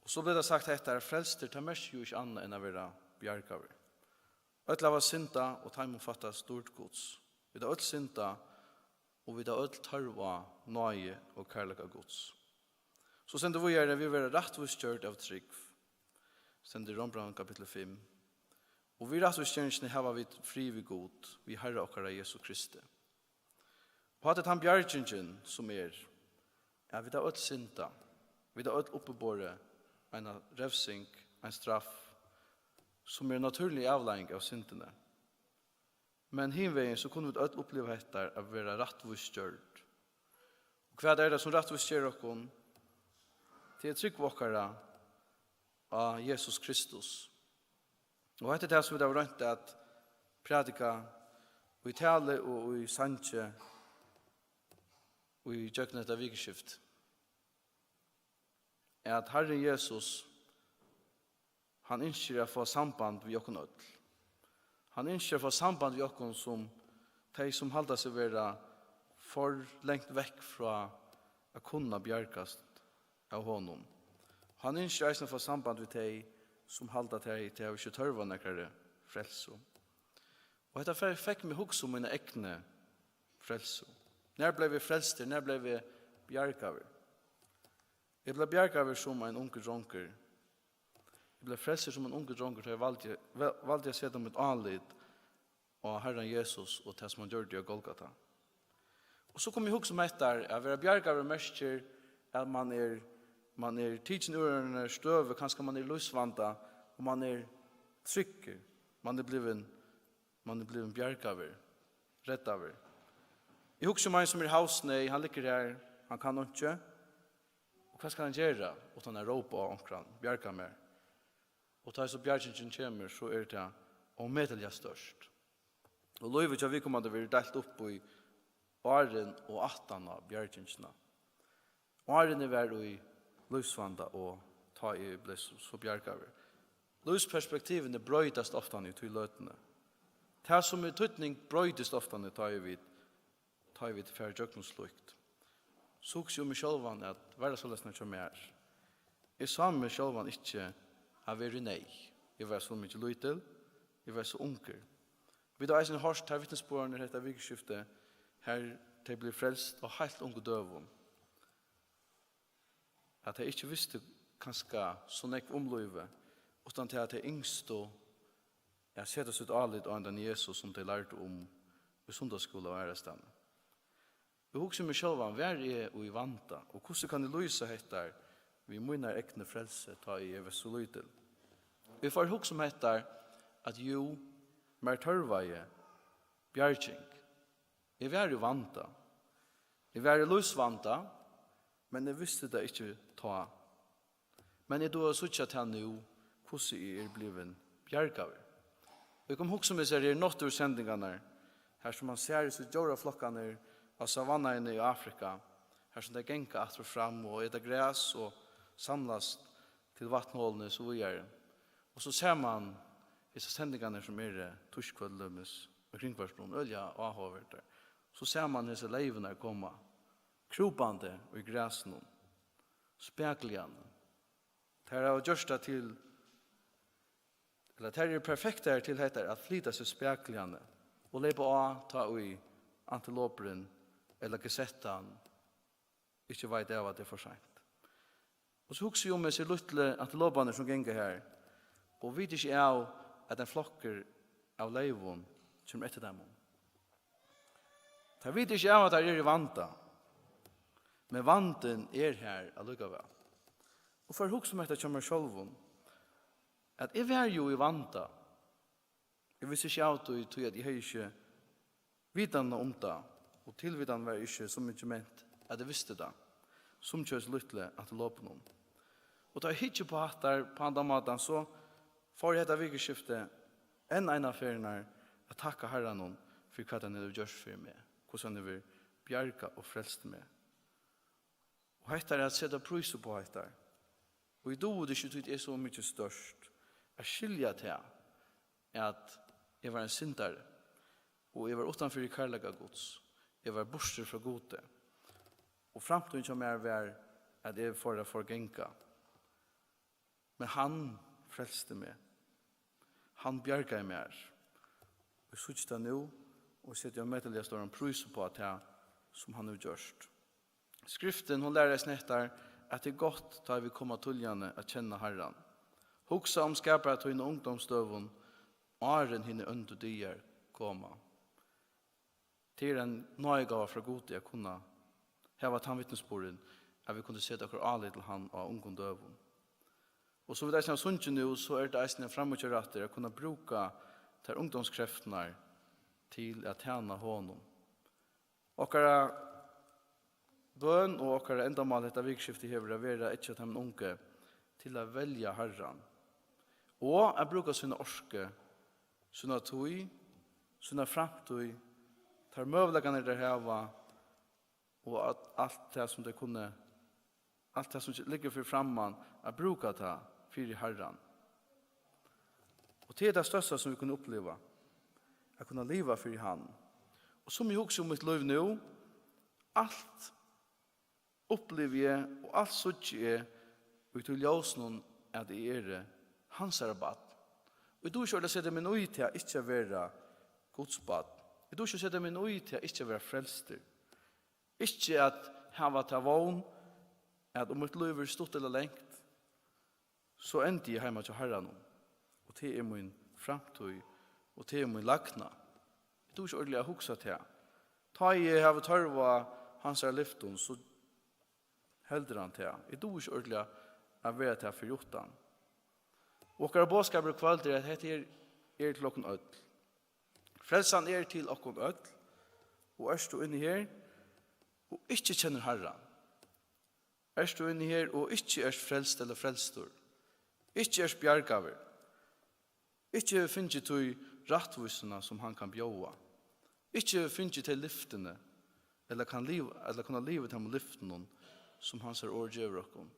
Og so bleiv tað sagt hetta, frelstur, tað merkir jú ikki annað enn at vera bjargaður. Øll hava syndað, og teimum fattast dýrd Guds. Vit hava øll syndað, og vit hava øll tørv á náði og kærleika Guds. So stendur víðari, vit verða rættvísgjørd av trúgv. Stendur í Rómbrævinum kapittul fimm. Og við rættvísgeringini hava vit frið við Gud, við Harra okkara Jesu Kristi. Og hatta er tann bjargingin, sum er, at vit hava øll syndað, vit hava øll uppiborið eina revsing, ein straff, sum er natúrlig avleiðing av syndini. Men hin vegin, so kunnu vit øll uppliva hetta at vera rættvísgjørd. Og hvat er tað, sum rættvísger okkum? Tað er trúgv okkara á Jesus Kristus. Og hetta er tað, sum vit hava roynt at prædika í tali og í sangi og í gjøgnum hetta vikuskift. At Harrin Jesus, hann ynskir at fáa samband við okkum øll. Hann ynskir at fáa samband við okkum sum tey, sum halda seg vera for langt vekk frá at kunna bjargast av honum. Hann ynskir eisini at fáa samband við tey, sum halda, tey, tey hava ikki tørv á nakrari frelsu. Og hetta fe-, fekk meg hugsa um mína egnu frelsu. Nær bleiv eg frelstur? Nær bleiv eg bjargaður? Eg bleiv bjargaður sum ein ungur drongur. Eg bleiv frelstur sum ein ungur drongur, tá eg valdi, val-, valdi at seta mítt álit á Harran Jesus og tað, sum hann gjørdi á Golgata. Og so kom eg hugsa um hetta, at vera bjargaður merkir, at mann er, mann er tikin úr eini støðu, kanska mann er í lívsvanda, og mann er tryggur, mann er blivin, mann er blivin bjargaður, reddaður. Eg hugsi um ein, sum er í havsneyð, hann liggur har, hann kann einki. Og hvat skal hann gera uttan at rópa á onkran: Bjarga mær? Og tá so bjargingin kemur, so er tað ómetaliga stórt. Og lívið hjá viðkomandi verður deilt upp í áðrenn og aftan á bjargingina. Áðrenn eg var í lívsvanda og tá eg bleiv so, so bjargaður. Lívsperspektivini broytast oftani í tí løtuni. Tað, sum er týdning, broytist oftani, tá eg vit, tá eg vit fara gjøgnum slíkt. So hugsi eg um meg sjálvan, at var tað soleiðis hjá mær? Eg sá meg sjálvan ikki at vera í neyð. Eg var so mikið lítil, eg var so ungur. Vit hava eisini hoyrt tær vitnisburðirnar hetta vikuskiftið, har tey blivu frelst á heilt ungum døgum. At tey ikki vistu kanska so nógv um lívið, uttan tað, at tey yngstu at seta sítt álit á hendan Jesus, sum tey lærdu um í sunnudagsskúla og aðrastaðni. Eg hugsi meg sjálvan, var eg í vanda, og hvussu kann eg lýsa hetta við mínar egnu frelsi, tá eg var so lítil? Eg fór at hugsa um hetta, at jú, mær tørvaði bjarging. Eg var í vanda. Eg var í lívsvanda, men eg visti tað ikki tá. Men eg dugi at síggja tað nú, hvussu eg eri blivin bjargaður. Og eg kom hugsa um hesar her náttúrusendingarnar, har sum mann sær hesar djóraflokkarnar á savannaini í Afrika, har sum tey ganga aftur og fram og eta gras og samlast til vatnholini og so víðari. Og so sær mann hesar sendingarnar, sum eru týskvøld til dømis, í kringvarpinum, øgiliga áhugaverdar. So sær mann hesar leyvurnar koma krúpandi í grasinum, spakuligandi. Tær hava gjørt tað til, ella tær eru perfektar til hetta, at flyta seg spakuligandi og leypa á, tá ið antilopurin ella gesettan ikki veit av, at tað er for seint. Og so hugsi eg um hesir lítlu antiloparnir, sum ganga har, og vita ikki av, at ein flokkur av leyvum kemur eftir teimum. Tey vita ikki av, at teir eru í vanda, men vandin er har allíkavæl. Og fór at hugsa um hetta hjá mær sjálvum, at eg var jú í vanda. Eg visti ikki av tí, tí at eg hevði ikki vitan um tað, og tilvitan var ikki so mikið ment, at eg visti tað, sum hjá hesum lítlu antilopunum. Og tá eg hyggi upp á hattar, á handan mátan, so fór eg hetta vikuskiftið enn eina ferðina at takka Harranum fyri, hvat hann hevur gjørt fyri meg, hvussu hann hevur bjargað og frelst meg. Og hetta er at seta prís upp á hetta. Og eg dugi tað ikki, tí tað er so mikið stórt at skilja tað, at eg var ein syndari, og eg var uttan fyri kærleika Guds. Eg var burtur frá Gudi. Og framtíðin hjá mær var, at eg fór at forganga. Men hann frelsti meg. Hann bjargaði mær. Eg síggi tað nú, og seti ómetaliga stóran prís upp á tað, sum hann hevur gjørt. Skriftin, hon lærir eisini hetta, at tað er gott, tá vit koma tíðliga at kenna Harran. Hugsa um skapara tín á ungdómsdøgum, áðrenn hini óndu dagar koma. Tað er ein náðigáva frá Gudi at kunna hava tann vitnisburðin, at vit kundu seta okkara álit til hann á ungum døgum. Og sum vit eisini hava sungið nú, so er tað eisini ein framíhjárættur at kunna brúka tær ungdómskreftirnar til at tæna honum. Okkara bøn og okkara endamál hetta vikuskiftið hevur at vera at eggja teimum ungu til at velja Harran og at brúka sína orku, sína tíð, sína framtíð, teir møguleikarnar, teir hava, og at alt tað, sum tey kunnu, alt tað, sum liggur fyri framman, at brúka tað fyri Harran. Og tað er tað størsta, sum vit kunnu uppliva, at kunna liva fyri hann. Og sum eg hugsi um mítt lív nú, alt upplivi eg og alt síggi eg í tí ljósinum, at eg eri hansara barn. Og eg dugi ikki ordiliga at seta meg inn í tað ikki at vera Guds barn. Eg dugi ikki at seta meg inn í tað ikki at vera frelstur. Ikki at hava ta vón, at um mítt lív er stutt ella langt, so endi eg heima hjá Harranum. Og tað er mín framtíð, og tað er mín lagna. Eg dugi ikki ordiliga at hugsa tað. Tá eg havi tørv á hansara lyftum, so heldur hann tað. Eg dugi ikki ordiliga at vera tað fyri uttan. Og okkara boðskapur í kvøld er, at hetta her er til okkum øll. Frelsan er til okkum øll, og ert tú inni her og ikki kennir Harran, ert tú inni her og ikki ert frelst ella frelstur, ikki ert bjargaður, ikki hevur fingið tí rættvísina, sum hann kann bjóða, ikki hevur fingið tey lyftini, ella kann liva, ella kunna liva í teimum lyftunum, sum hansara orð gevur okkum,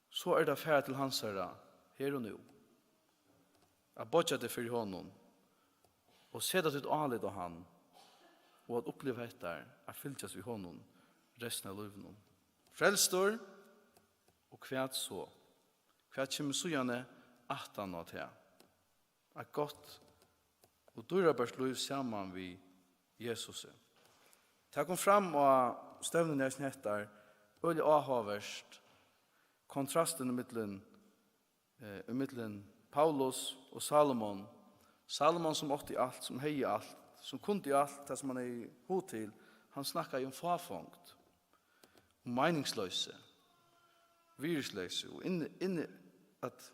so er tað at fara til hansara her og nú, at boyggja teg fyri honum og seta títt álit á hann, og at uppliva hetta, at fylgjast við honum restina av lívinum. Frelstur, og hvat so? Hvat kemur síðani aftan á tað? Eitt gott og dýrabært lív saman við Jesusi. Tað kom fram á stevnuni, eisini hetta, øgiliga áhugavert, kontrastin ímillum, eh, ímillum Paulus og Salomon. Salomon, sum átti alt, sum hevði alt, sum kundi alt tað, sum hann hevði hug til, hann snakkaði um fáfongd, um meiningsloysi, virðisloysi og inni, inni at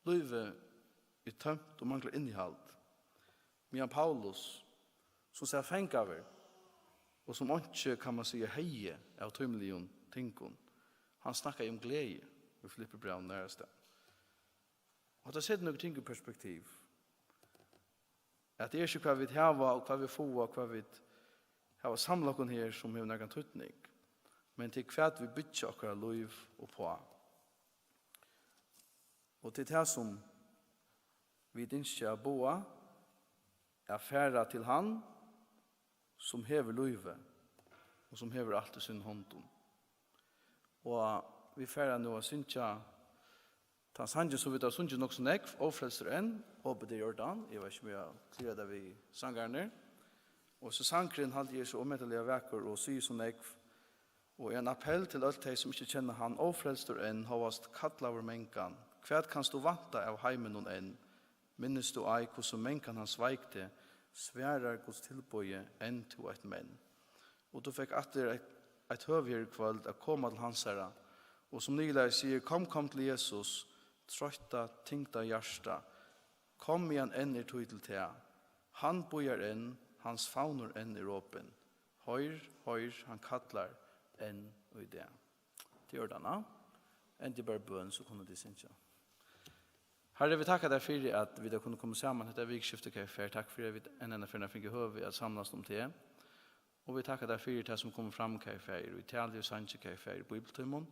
lívið er tómt og manglar innihald. Meðan Paulus, sum sat fangaður, og sum einki, kann man siga, hevði av tímiligum tingum, hann snakkaði um gleði í Filippibrævinum aðrastaðni. Og hetta setir nøkur ting í perspektiv. At tað er ikki, hvat vit hava og hvat vit fáa, hvat vit hava samlað okkum her, sum hevur nakran týdning, men tað er, hvat vit byggja okkara lív uppá. Og tað er tað, sum vit ynskja at boða, at fara til hann, sum hevur lívið, og sum hevur alt í sínum hondum. Og vit fara nú at syngja tann sangin, sum vit hava sungið nokk so nógv, Ófrelstur enn, Opið er Jordan. Eg veit ikki, um eg havi klirrað tað við sangararnar. Og so sangurin haldi eg er so ómetaliga vakur og sigur so nógv, og er ein appell til øll tey, sum ikki kenna hann, Ófrelstur enn, hóast kallaður mangan. Hvat kanst tú vænta av heiminum enn? Minnist tú ei, hvussu mangan hann sveik teg, svarar Guds tilboði enn tú eitt men. Og tú fekk aftur eitt, eitt høvi her í kvøld at koma til hansara, og sum Nikolai sigur, kom, kom til Jesus, troytta, tyngda hjarta, kom, meðan enn er tíð til tað. Hann bíðar enn, hans favnur enn er opin. Hoyr, hoyr, hann kallar enn í dag. Tað er ordan, á. Endi bara bøn, so kunnu tit syngja. Harri, vit takka tær fyri, at vit hava kunnað koma saman hetta vikuskiftið, K F R. Takk fyri, at vit enn eina ferð fingu høvi at samlast um teg. Og vit takka tær fyri tað, sum kom fram, K F R, í tali og sangi, K F R, í bíbliutímum.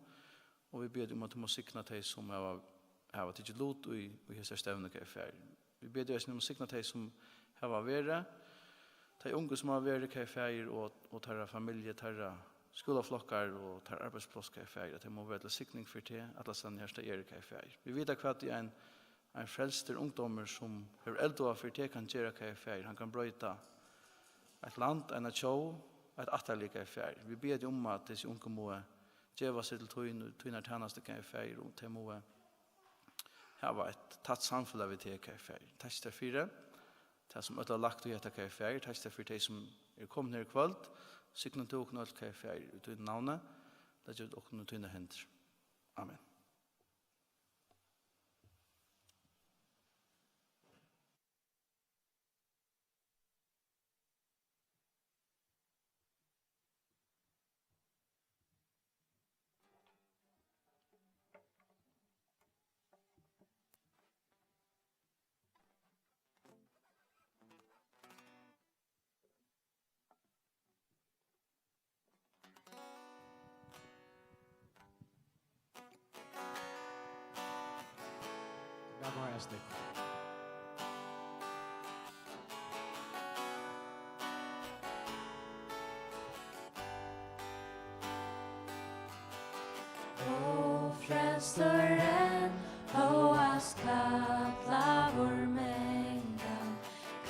Og vit biðja teg um, at tú má signa tey, sum hava, hava tikið lut í, í hesari stevnu, K F R. Vit biðja teg eisini um at signa tey, sum hava verið, tey ungu, sum hava verið, K F R, og, og teirra familju, teirra skúlaflokkar og teirra arbeiðspláss, K F R, at tey má vera til signing fyri teg, allastaðni, har tey eru, K F R. Vit vita, hvat ein, ein frelstur ungdómur, sum hevur elduvað fyri teg, kann gera, K F R. Hann kann broyta eitt land, eina tjóð, eitt ættarlið, K F R. Vit biðja teg um, at hesi ungu mugu geva seg til tín, tínar tænastur, K F R, og tey mugu hava eitt tætt samfelag við teg, kæri Faðir. Takk tær fyri tað, sum øll hava lagt í hetta, kæri Faðir. Takk tær fyri tey, sum eru komin her í kvøld. Signa tú okkum øll, kæri Faðir, í tínum navni. Legg okkum í tínar hendur. Amen. Ó, frelsturin, hóast kallaður mangan,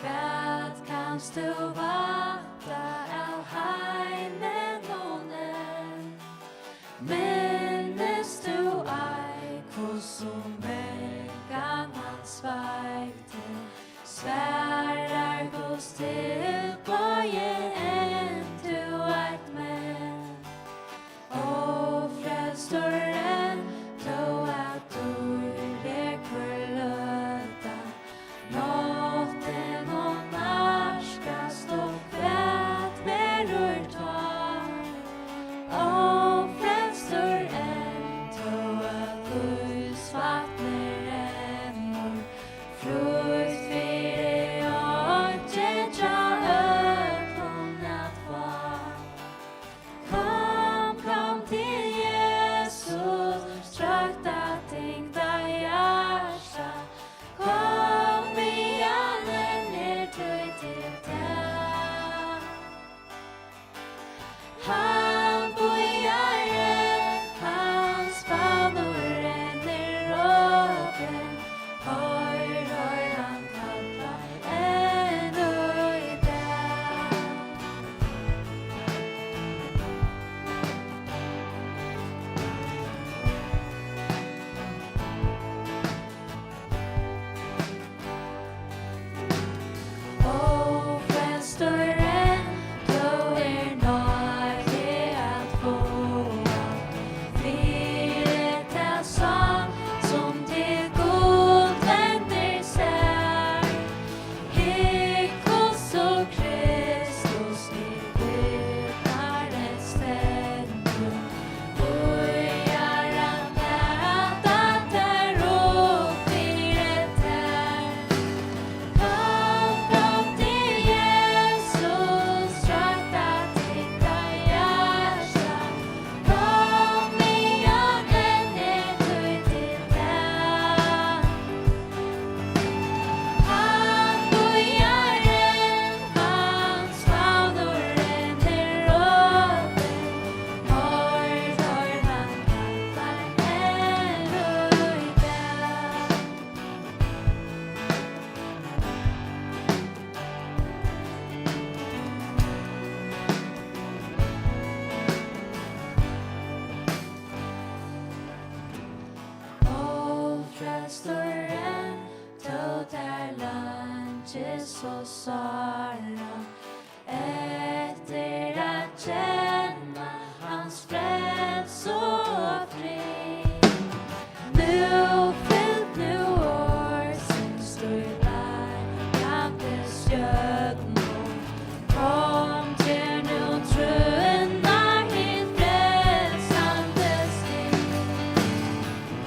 hvat kanst tú vænta av heiminum enn? Minnist tú ei, hvussu mangan hann sveikti? Svarar Guds tilboði enn tú eitt men? Ó, frelsturin, tó at dýrlig hvør løta, náttin hon nærkast, og hvat verður tá? Ó, frelstur enn, tó at lívsvatnið rennur, frítt fyri einkið hjá øllum at fáa. Kom, kom til Jesus, troytta, tyngda hjarta. Kom, meðan enn er tíð til tað. Hann bíðar enn, hans favnur enn er opin. Hoyr, hoyr, hann kallar enn í dag. Ó, frelstur enn, tó er náði at fáa, fyri ta sáð, sum til Gud vendir sær. Hygg, hvussu Kristus í dyrnar enn stendur, bíðar at lata tær upp fyri tær. Kom, kom til Jesus, troytta, tyngda hjarta. Kom, meðan enn er tíð til tað. Hann bíðar enn, hans favnur enn er opin. Hoyr, hoyr, hann kallar enn í dag. Ó, frelstur enn, tó tær leingist so sára eftir at kenna hans frelsu og frið. Nú fylg nú orðsins, tú leiðandi stjørnu. Kom, ger nú trúnna hin frelsandi stig.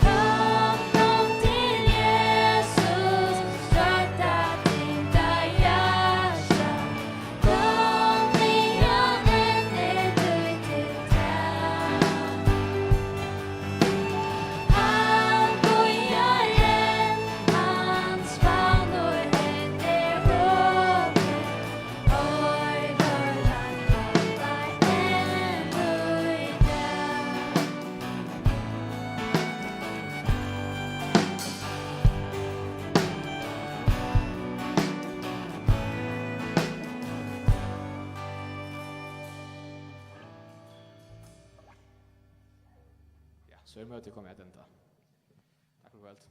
Kom, kom til Jesus, troytta, tyngda hjarta. Kom, meðan enn er tíð til tað. Hann bíðar enn, hans favnur enn er opin. Hoyr, hoyr, hann kallar enn í dag. Ja, so er møtið komið at enda. Takk fyri í kvøld.